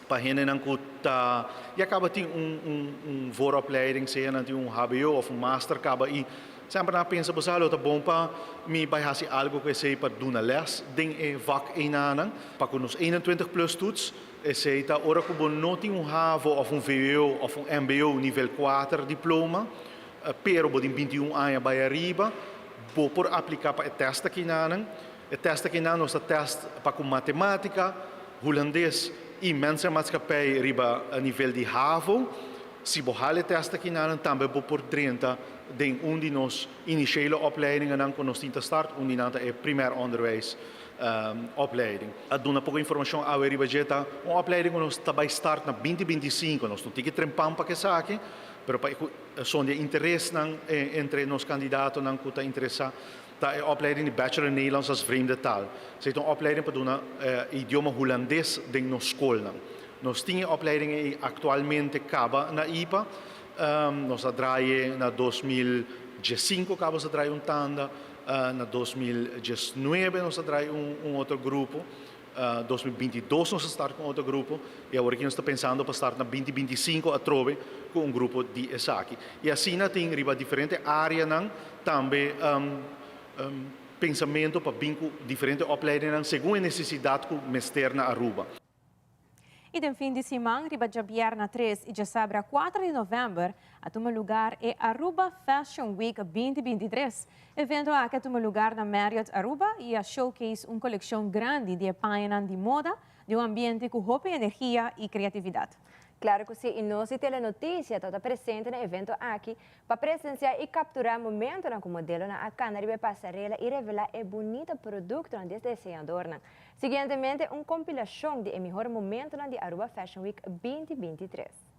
pa hendenan ku ta ya kaba tin un un un vooropleiding, sea nan tin un hbo of un master kaba i semper nan a pensa bo sa lo ta bon pa mi bai hasi algo ku esei pa duna les den e vak einanan. Pa ku nos 21 plus toets, esei ta ora ku bo no tin un havo of un vwo of un mbo nivel kuater diploma, pero bo tin 21 aña bai ariba, bo por aplika pa e tèst akinanan. E tèst akinan nos ta tèst pa ku matematika, hulandes i mens en maatschappij riba nivel di havo. Si bo hala e tèst akinanan tambe bo por drenta den un di nos initiële opleidingennan ku nos tin ta start, un di nan ta e primair onderwijs opleiding. A duna poko informashon awe riba dje ta un opleiding ku nos ta bai start na binti 25. Nos no tin ki trempan pa esaki, pero pa e ku son di e interesnan entre nos kandidatonan ku ta interesá Ta e opleiding di Bachelor Nederlands als Vreemde Taal. Esei ta un opleiding pa duna e idioma Hulandes den nos skolnan. Nos tin e opleiding ei aktualmente kaba na ipa. Nos a draai e na 2015 kaba nos a draai un tanda, na 2019 nos a draai un otro grupo. 2022 nos a start ku un otro grupo i awor aki nos ta pensando pa start na 2025 atrobe ku un grupo di esaki. I asina tin riba diferente areanan tambe pensamentu pa bin ku diferente opleidingnan segun e nesesidat ku mester na Aruba. Y den fin di siman, riba djabierna tres y djasabra cuatro di november, a tuma lugar e Aruba Fashion Week 2023. Evento aki a tuma lugar na Marriott Aruba y a showcase un coleccion grandi di e pañanan di moda den un ambiente cu hopi energia y creatividad. Claro cu si y nos di Telenoticia ta ta presente na evento aki pa presencia y captura momentonan cu modelonan a cana riba e pasarela y revela e bunita productonan di e diseñadornan. Siguientemente un compilacion di e mihor momentonan di Aruba Fashion Week 2023.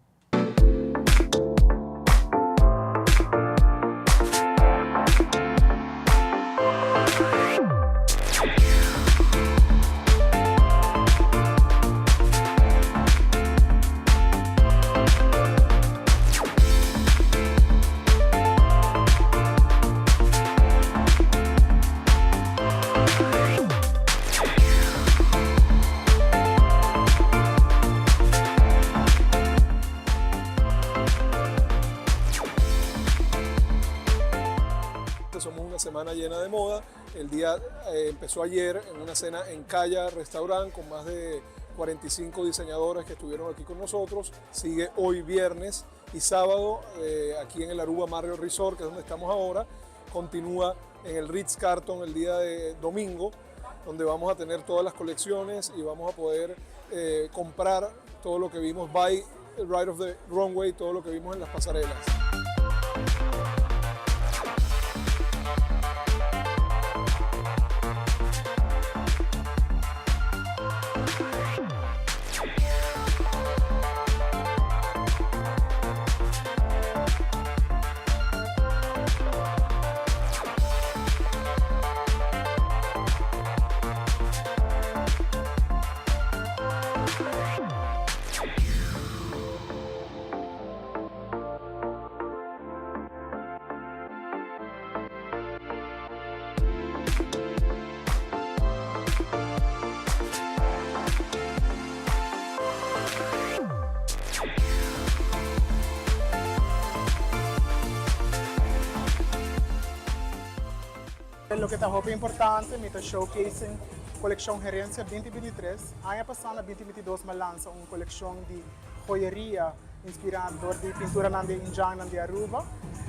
Somos una semana llena de moda. El día eh, empezó ayer en una cena en Calla Restaurant con más de 45 diseñadores que estuvieron aquí con nosotros. Sigue hoy viernes y sábado eh, aquí en el Aruba Marriott Resort, que es donde estamos ahora. Continúa en el Ritz Carton el día de domingo, donde vamos a tener todas las colecciones y vamos a poder eh, comprar todo lo que vimos by right of the runway, todo lo que vimos en las pasarelas. Loke ta hopi importante, mi ta showcasing coleccion Herencia 2023. Aña pasa na 2022 mi a lansa un coleccion di joyeria inspira door di pinturanan di indjannan di Aruba.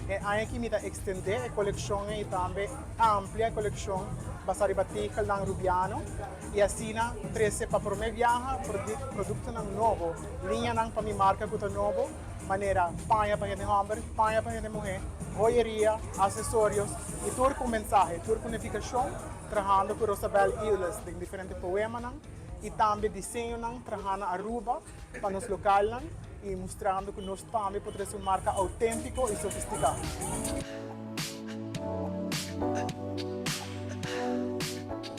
E aña aki mi ta extende e coleccion y tambe amplia e coleccion basa riba tegelnan Rubiano y asina trece pa prome biaha productonan nobo, liñanan pa mi marca cu ta nobo, manera paña pa hende homber, paña pa hende muhe, joyeria, accesorios y tur cu mensahe, tur cu nificacion, trahando cu Rosabel Illes den diferente poemanan y tambe diseñonan traha na Aruba. pa nos localnan y mustrando cu nos tambe por trece un marca autentico y sofistica.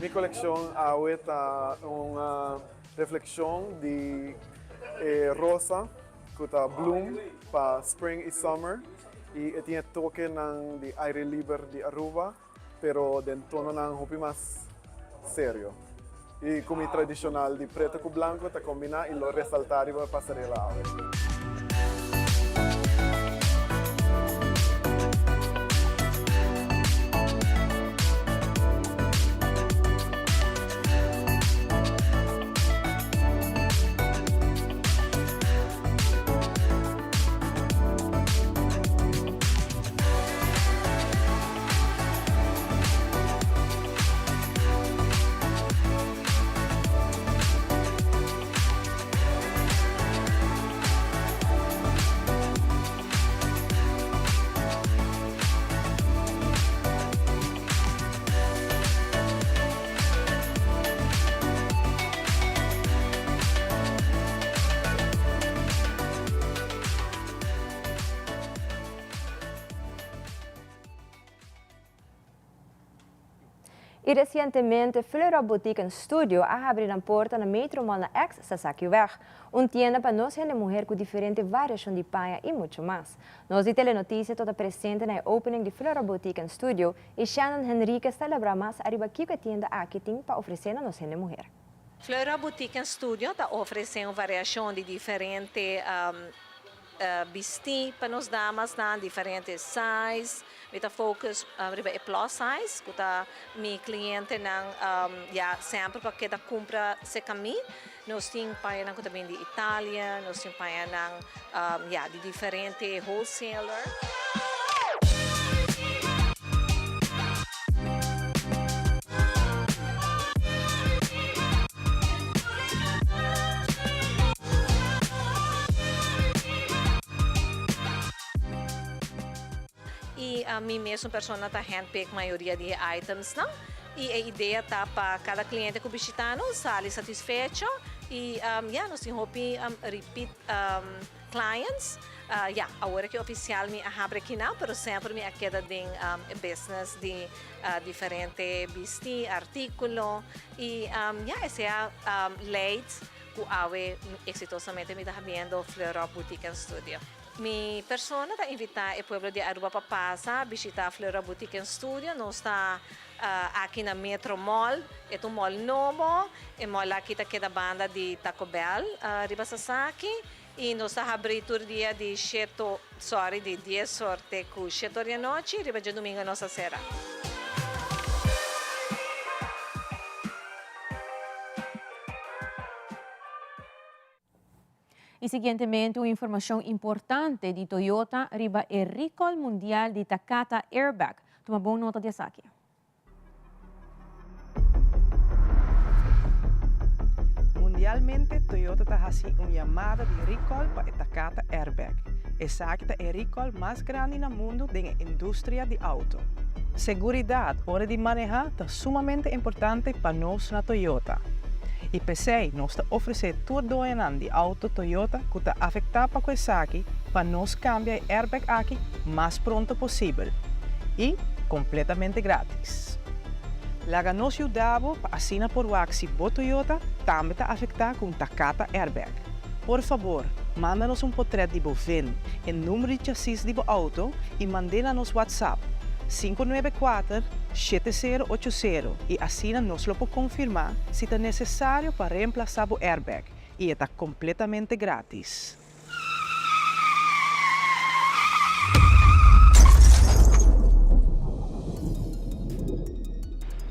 Mi coleccion awe ta un reflexion di e rosa cu ta bloom pa spring y summer y e tin e tokenan di aire liber di Aruba. pero den tononan hopi mas serio. Y cu mi tradicional di preto cu blanco ta combina y lo resalta riba e pasarela awe. Y recientemente Fleur Boutique and Studio a habri nan porta na Metro Mall na ex Sasakiweg, un tienda pa nos hende muher cu diferente variacion di paña y mucho mas. Nos di Telenoticia ta presente na e opening di Fleur Boutique and Studio y Shannon Henriquez ta elabra mas ariba kico e tienda aki tin pa ofrece na nos hende muher. Fleur Boutique and Studio ta ofrece un variacion di diferente. Bisti pa nos damasnan diferente size. Mi ta focus riba e plus size ku ta mi klientenan ya semper pa keda kumpra serka mi. Nos tin pañanan ku ta bini di Italia, nos tin pañanan ya di diferente wholesaler. Y mi mesun persona ta handpick mayoria di e itemsnan y e idea ta pa cada cliente cu bishita nos sali satisfecho y ya nos tin hopi repeat clients. Ya, awor aki oficial mi a habri akinan pero semper mi a keda den e business di diferente bisti, articulo y ya esey a leid cu awe exitosamente mi ta habiendo Fleur Up Boutique and Studio. Mi persona ta invita e pueblo di Aruba pa pasa bishita Fleur Up Boutique and Studio. Nos ta aki na Metro Mall. E ta un mall nobo. E mall aki ta keda banda di Taco Bell riba Sasaki. Y nos ta habri tur dia di sheto, sorry, di dies or te cu sheto or di anochi. Riba djadumingo nos ta cera. Y siguientemente un informacion importante di Toyota riba e recall mundial di Takata Airbag. Tuma bon nota di esaki. Mundialmente Toyota ta haci un yamada di recall pa e Takata Airbag. Esaki ta e recall mas grandi na mundo den e industria di auto. Seguridad ora di maneha ta sumamente importante pa nos na Toyota. Y p'esey nos ta ofrece tur doñonan di auto Toyota cu ta afecta pa cu esaki pa nos cambia e airbag aki mas pronto posibel y completamente gratis. Laga nos yuda bo pa asina por wak si bo Toyota tambe ta afecta cu un Takata airbag. Por fabor, manda nos un potret di bo VIN, e number di chasis di bo auto y mand'é na nos WhatsApp, 594 7080 y asina nos lo por confirma si ta necesario pa reemplasa bo airbag y e ta completamente gratis.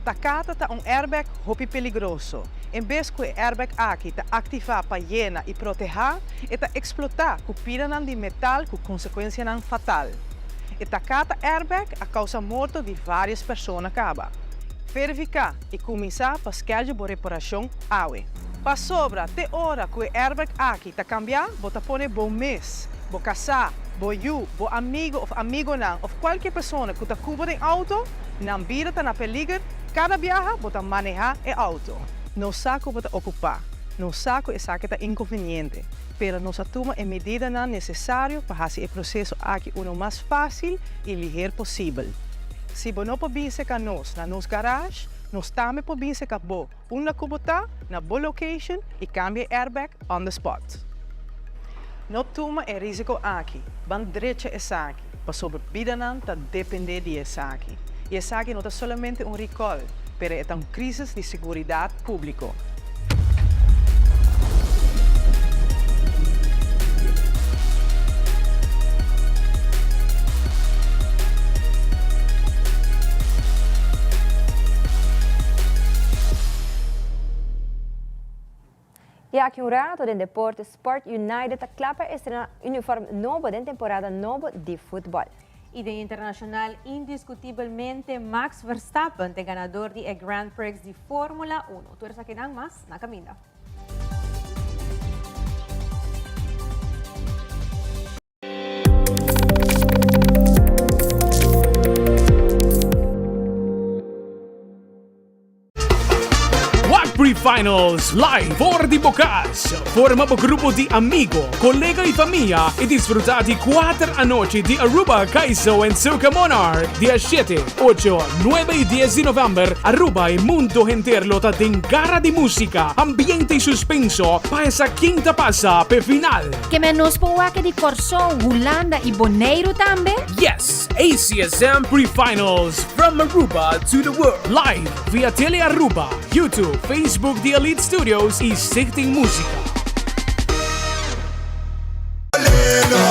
Takata ta un airbag hopi peligroso. En bes ku e airbag aki ta aktivá pa yena i protehá, e ta eksplotá ku pidanan di metal ku konsekuensianan fatal. E Takata airbag a kousa morto di vários persona kaba. Verifiká i kuminsá pa skedjul bo reparashon awe. Pasobra te ora ku e airbag aki ta kambiá, bo ta pone bo mes, bo kasá, bo yu, bo amigu òf amigonan òf kualke persona ku ta ku bo den outo, nan bida ta na peliger kada biaha bo ta manehá e outo. Nos sa ku bo ta okupá, nos sa ku esaki ta inkonveniente, pero nos a tuma e medidanan nesesario pa hasi e proseso aki uno mas fásil i liher posibel. Si bo no por bin serka nos na nos garage, nos tambe por bin serka bo unda ku bo ta, na bo location i kambia e airbag on the spot. No tuma e risiko aki, ban drecha esaki, pasobra bidanan ta depende di esaki. I esaki no ta solamente un recall, pero e ta un crisis di seguridad publico. Y aki un rato den deporte Sport United ta cla pa estrena uniform nobo den temporada nobo di futbol. Y den internacional indiscutibelmente Max Verstappen ta e ganador di e Grand Prix di Formula Uno. Tur esakinan mas na caminda. Wak Pre-Finals live for di bo cas. Forma bo grupo di amigo, colega y famia y disfruta di cuater anochi di Aruba Kaiso en Soca Monarch. Dia shete, ocho, nuebe y dies di november, Aruba y mundo henter lo ta den gara di musica, ambiente y suspenso pa esa ken ta pasa p'e final. Ke men nos por wak di Kòrsou, Hulanda i Boneiru tambe? Yes! ACSM Pre-Finals from Aruba to the world live via Tele Aruba, YouTube, Facebook di Elite Studios y Stichting Musica. lelo.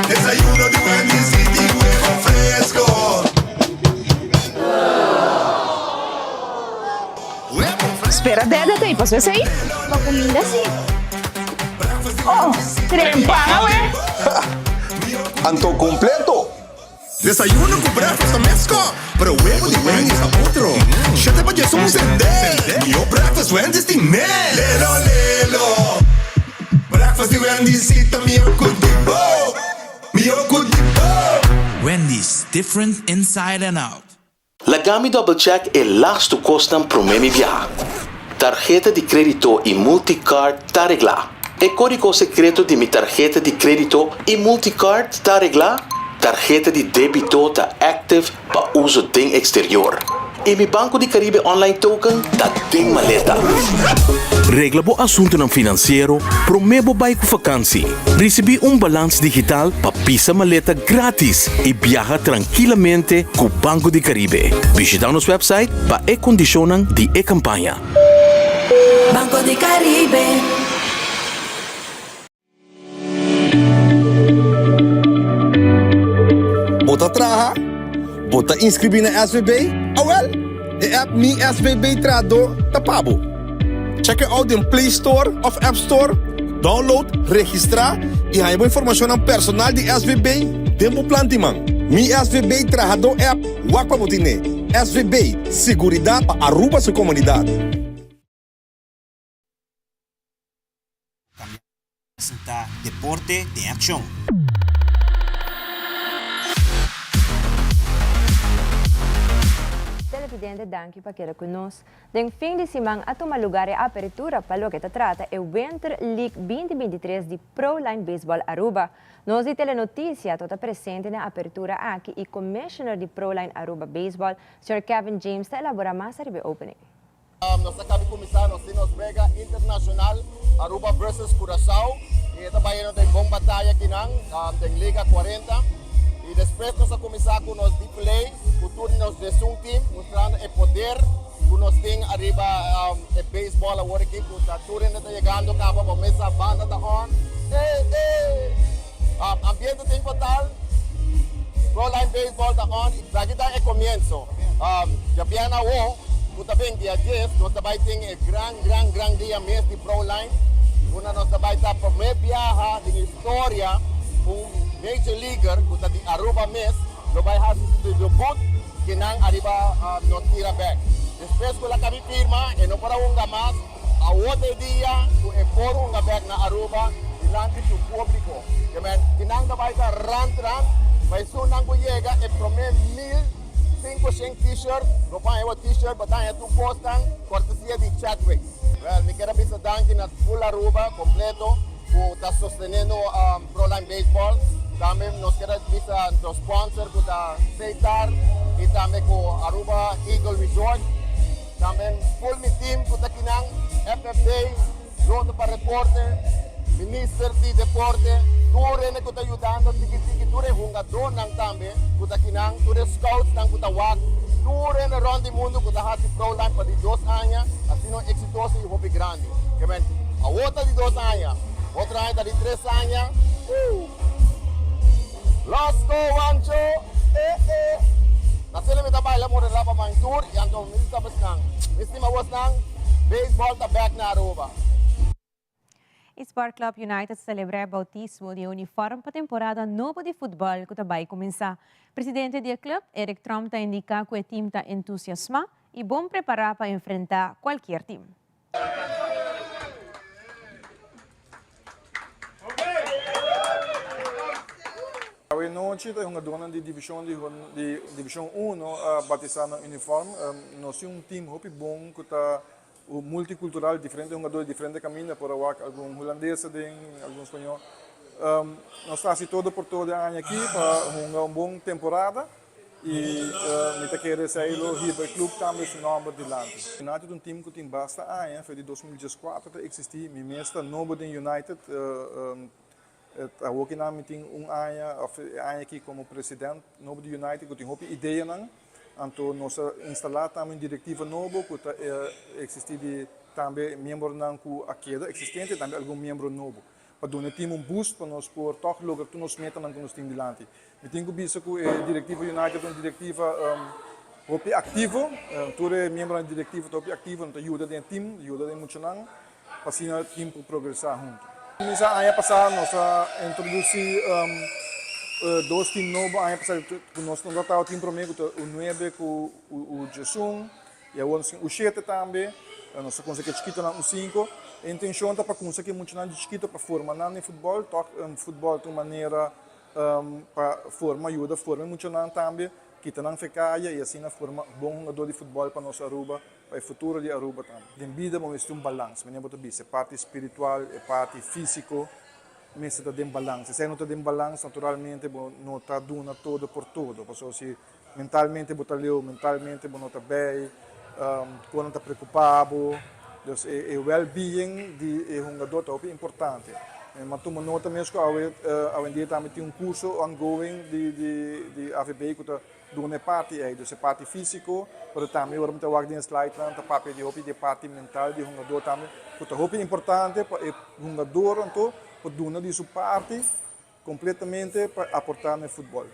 Desayuno di Wendy's y tin webo fresco. Spera dede ta pasó esei? Bo cuminda si. Oh, trempan awe. Anto completo. Desayuno cu breakfast ta mesco, pero webo di Wendy's ta otro. Shete pa djesun sende, mihor breakfast Wendy's tin ne. Lelo lelo, breakfast di Wendy's si ta mihor cu di bo, mihor cu di bo. Wendy's, different inside and out. Laga mi double check e lastu kosnan promé mi biaha. Tarheta di krédito i multicard ta reglá. E kódigo sekreto di mi tarheta di krédito i multicard ta reglá? Tarheta di débito ta active pa uso den eksterior. I mi Banco di Caribe online token ta den maleta. Regla bo asuntunan finansiero promé bo bai ku fakansi. Risibí un balans digital pa pisa maleta grátis i biaha trankilamente ku Banco di Caribe. Bishitá nos wèpsait pa e kondishonnan di e kampaña. Banco di Caribe. Bo ta traha? Bo ta inscribi na SVB? Awel, e app Mi SVB Trahador ta pa bo. Check it out den Play Store of App Store, download, registra y haña bo informacionnan personal di SVB den bo plan di man. Mi SVB Trahador app, wak pa bo tine. SVB, siguridad pa Aruba su comunidad. Presenta Deporte den Accion. Televidente danki pa keda ku nos. Den fin di siman a tuma lugar e apertura pa loke ta trata e Winter League 2023 di Pro Line Baseball Aruba. Nos di Telenoticia to ta presente na e apertura aki y Commissioner di Pro Line Aruba Baseball, Señor Kevin James ta elabora mas ariba e opening. Nos a cabi cuminsa nos tin nos wega internacional Aruba versus Curaçao y e ta bayendo den bon bataya akinan den Liga 40 y despues nos a cuminsa cu nos display cu tur nos 11 team mustrando e poder cu nos tin ariba e baseball awor aki cu ta tur hende ta yegando caba bo mesa banda ta on ey ey ambiente ta infatal Pro Line Baseball ta on y esaki ta e comienzo djabièrnè awo. Ku ta bin dia dies nos ta bai tin e gran gran gran dia mes di Proline unda nos ta bai ta prome biaha den historia un Major Leaguer ku ta di Aruba mes lo bai hasi su debut kinan ariba nos tira bek. Despues ku el a kabi firma e no por a hunga mas, awo ta e dia ku e por hunga bek na Aruba dilanti su publico. Kinan ta bai ta rant rant pa esunnan ku yega e prome mil. 500 t-shirt, lo paña bo t-shirt, bo ta haña tur kosnan kortesia di Chadwick. Well, mi kier a bisa danki na full Aruba kompleto ku ta sostenendo Proline Baseball. Tambe nos kier a bisa nos sponsor ku ta Seitar i tambe ku Aruba Eagle Resort. Tambe full mi team ku ta kinan, FFD, Loto pa reporte, Minister di Deporte, tur hende ku ta yudando tiki tiki, tur e hungadónan tambe ku ta kinan, tur e scoutsnan ku ta wak, tur hende rònt di mundu ku ta hasi Proline pa di dos aña asina eksitoso i hopi grandi. Ke men, awor ta di dos aña, otro aña ta di tres aña. Woo! Los go Wancho! Eh eh! Na sele mi ta baila morela pa man tur y anto mi ta besnan. Mi stima bosnan, baseball ta bek na Aruba. E Sport Club United celebra e bautismo di e uniform pa temporada nobo di futbol cu ta bay cuminsa. Presidente di e club, Eric Tromp ta indica cu e team ta entusiasma y bon prepara pa enfrenta cualkier team. Awe nochi ta e hungadónan di divishon di divishon uno a batisá nan uniform. Nos tin un tim hopi bon ku ta multikultural, diferente hungadó di diferente kaminda, por a wak algun hulandes aden, algun spañó. Nos ta hasi todo por todo e aña aki pa hunga un bon temporada. Y mi ta kere esey lo hiba e club tambe su nomber dilanti. United ta un team cu tin basta aña, fe di 2014 ta existi. Mi mes ta nobo den United, awo kinan mi tin un aña of e aña aki como president nobo di United cu tin hopi ideanan. Anto nos a instala tambe un directiva nobo cu ta existi di tambe miembronan cu a keda existente y tambe algun miembro nobo. pa duna e team un boost pa nos por tòg logra tur nos metanan ku nos tin dilanti. Mi tin ku bisa ku e direktiva United ta un direktiva hopi aktivo, tur e miembronan di direktiva ta hopi aktivo, nan ta yuda den e team, yuda den e muchanan pa asina e team por progresá huntu. Kuminsá aña pasá nos a introdusí dos team nobo aña pasá ku nos no tabata tin promé ku ta U nuebe ku U diesun i awor nos tin U shete tambe, nos a kuminsá ku e chikitonan U sinku. E intenshon ta pa kuminsá ku e muchanan di chikito pa forma nan den futbòl, tòg futbòl ta un manera Pa forma yuda forma e muchanan tambe, kita nan fe kaya y asina forma bon hungador di futbol pa nos Aruba, pa e futuro di Aruba tambe. Den bida bo mester un balans, manera bo ta bisa, e parti spiritual, e parti fisico mester ta den balans. Si esei no ta den balans naturalmente bo no ta duna todo por todo, pasobra si Mentalmente bo ta leu, mentalmente bo no ta bij, konan ta preocupa bo. Dus e well-being di e hungador ta hopi importante. Mi a tuma nota mes cu awe awendia tambe tin un curso ongoing di di AVB cu ta duna e parti ey. Dus e parti fisico, pero tambe ora mi ta wak den e slidenan ta papia di hopi di e parti mental di e hungador tambe cu ta hopi importante pa e hungador anto por duna di su parti completamente pa aporta na e futbol.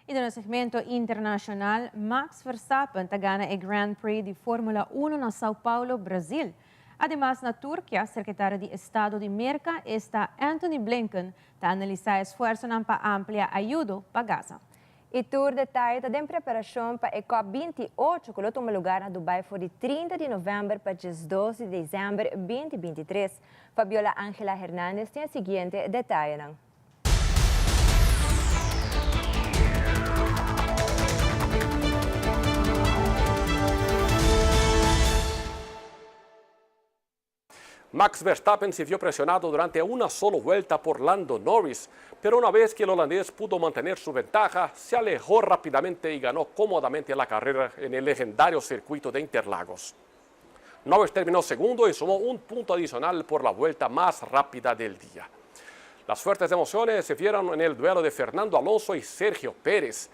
Y den nos segmento internacional, Max Verstappen ta gana e Grand Prix di Formula Uno na Sao Paulo, Brasil. Ademas na Turkia, Secretario di Estado di Merca, esta Antony Blinken, ta analisa esfuerzonan pa amplia ayudo pa Gaza. Y tur detaye ta den preparacion pa e cop 28 cu lo tuma lugar na Dubai for di 30 di november pa 12 di december 2023. Fabiola Angela Hernandez tin e siguiente detayenan. Max Verstappen se vio presionado durante una solo vuelta por Lando Norris, pero una vez que el holandés pudo mantener su ventaja, se alejó rápidamente y ganó cómodamente la carrera en el legendario circuito de Interlagos. Norris terminó segundo y sumó un punto adicional por la vuelta más rápida del día. Las fuertes emociones se vieron en el duelo de Fernando Alonso y Sergio Pérez.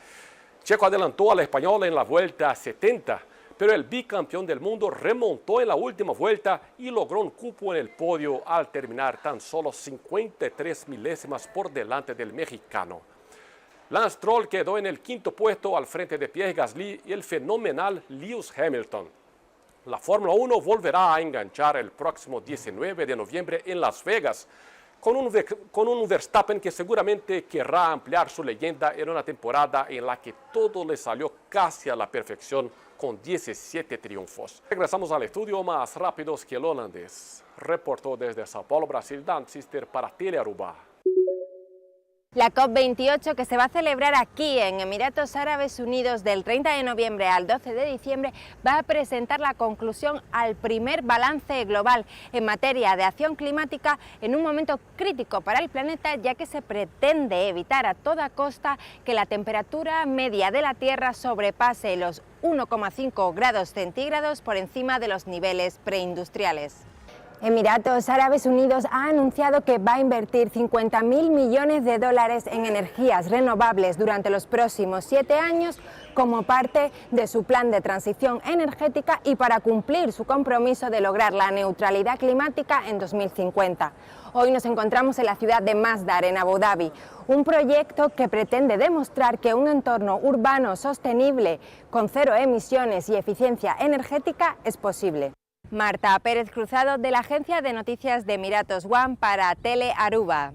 Checo adelantó al español en la vuelta 70, pero el bicampeón del mundo remontó en la última vuelta y logró un cupo en el podio al terminar tan solo 53 milésimas por delante del mexicano. Lance Stroll quedó en el quinto puesto al frente de Pierre Gasly y el fenomenal Lewis Hamilton. La Fórmula 1 volverá a enganchar el próximo 19 de noviembre en Las Vegas, con un, con un Verstappen que seguramente querrá ampliar su leyenda en una temporada en la que todo le salió casi a la perfección con 17 triunfos. Regresamos al estudio más rápidos que el holandés. Reportó desde Sao Paulo, Brasil, Dan Sister para Telearuba. La COP28, que se va a celebrar aquí en Emiratos Árabes Unidos del 30 de noviembre al 12 de diciembre, va a presentar la conclusión al primer balance global en materia de acción climática en un momento crítico para el planeta, ya que se pretende evitar a toda costa que la temperatura media de la Tierra sobrepase los 1,5 grados centígrados por encima de los niveles preindustriales. Emiratos Árabes Unidos ha anunciado que va a invertir 50.000 millones de dólares en energías renovables durante los próximos siete años como parte de su plan de transición energética y para cumplir su compromiso de lograr la neutralidad climática en 2050. Hoy nos encontramos en la ciudad de Masdar, en Abu Dhabi, un proyecto que pretende demostrar que un entorno urbano sostenible con cero emisiones y eficiencia energética es posible. Marta Pérez Cruzado de la Agencia de Noticias de Emiratos One para Tele Aruba.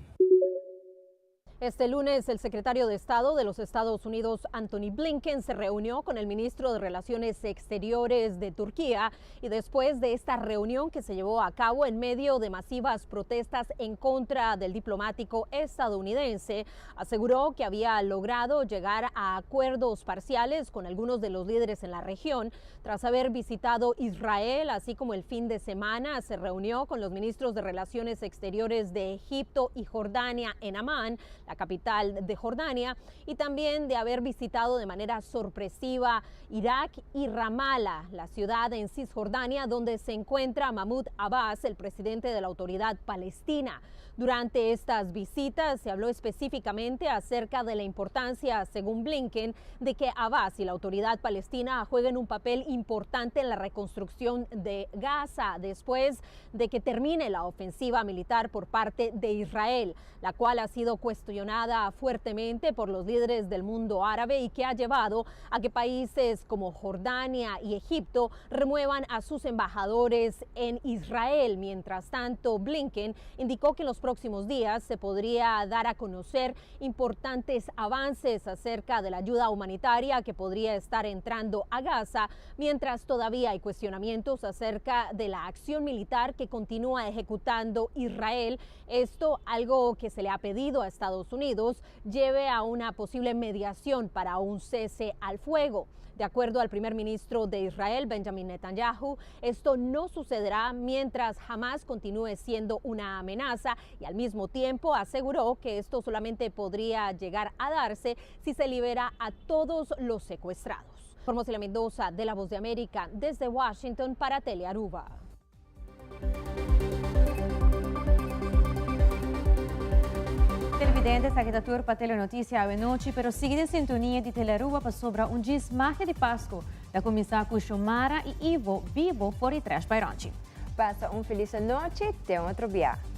Este lunes, el secretario de Estado de los Estados Unidos, Antony Blinken, se reunió con el ministro de Relaciones Exteriores de Turquía y después de esta reunión que se llevó a cabo en medio de masivas protestas en contra del diplomático estadounidense, aseguró que había logrado llegar a acuerdos parciales con algunos de los líderes en la región. Tras haber visitado Israel, así como el fin de semana, se reunió con los ministros de Relaciones Exteriores de Egipto y Jordania en Amán. la capital de Jordania, y también de haber visitado de manera sorpresiva Irak y Ramallah, la ciudad en Cisjordania donde se encuentra Mahmoud Abbas, el presidente de la autoridad palestina. Durante estas visitas se habló específicamente acerca de la importancia, según Blinken, de que Abbas y la autoridad palestina jueguen un papel importante en la reconstrucción de Gaza después de que termine la ofensiva militar por parte de Israel, la cual ha sido cuestionada fuertemente por los líderes del mundo árabe y que ha llevado a que países como Jordania y Egipto remuevan a sus embajadores en Israel. Mientras tanto, Blinken indicó que en los próximos días se podría dar a conocer importantes avances acerca de la ayuda humanitaria que podría estar entrando a Gaza, mientras todavía hay cuestionamientos acerca de la acción militar que continúa ejecutando Israel. Esto, algo que se le ha pedido a Estados Unidos, lleve a una posible mediación para un cese al fuego. De acuerdo al primer ministro de Israel, Benjamin Netanyahu, esto no sucederá mientras Hamás continúe siendo una amenaza y al mismo tiempo aseguró que esto solamente podría llegar a darse si se libera a todos los secuestrados. Formosela Mendoza de La Voz de América desde Washington para Telearuba. Televidente, esaki ta tur pa Telenoticia awe nochi, pero sigui den sintonia di Telearuba pasobra un djis magia di Pasco ta cuminsa cu Xiomara y Ivo bibo for di Trash by Ronchi. Pasa un feliz anochi, te un otro bia.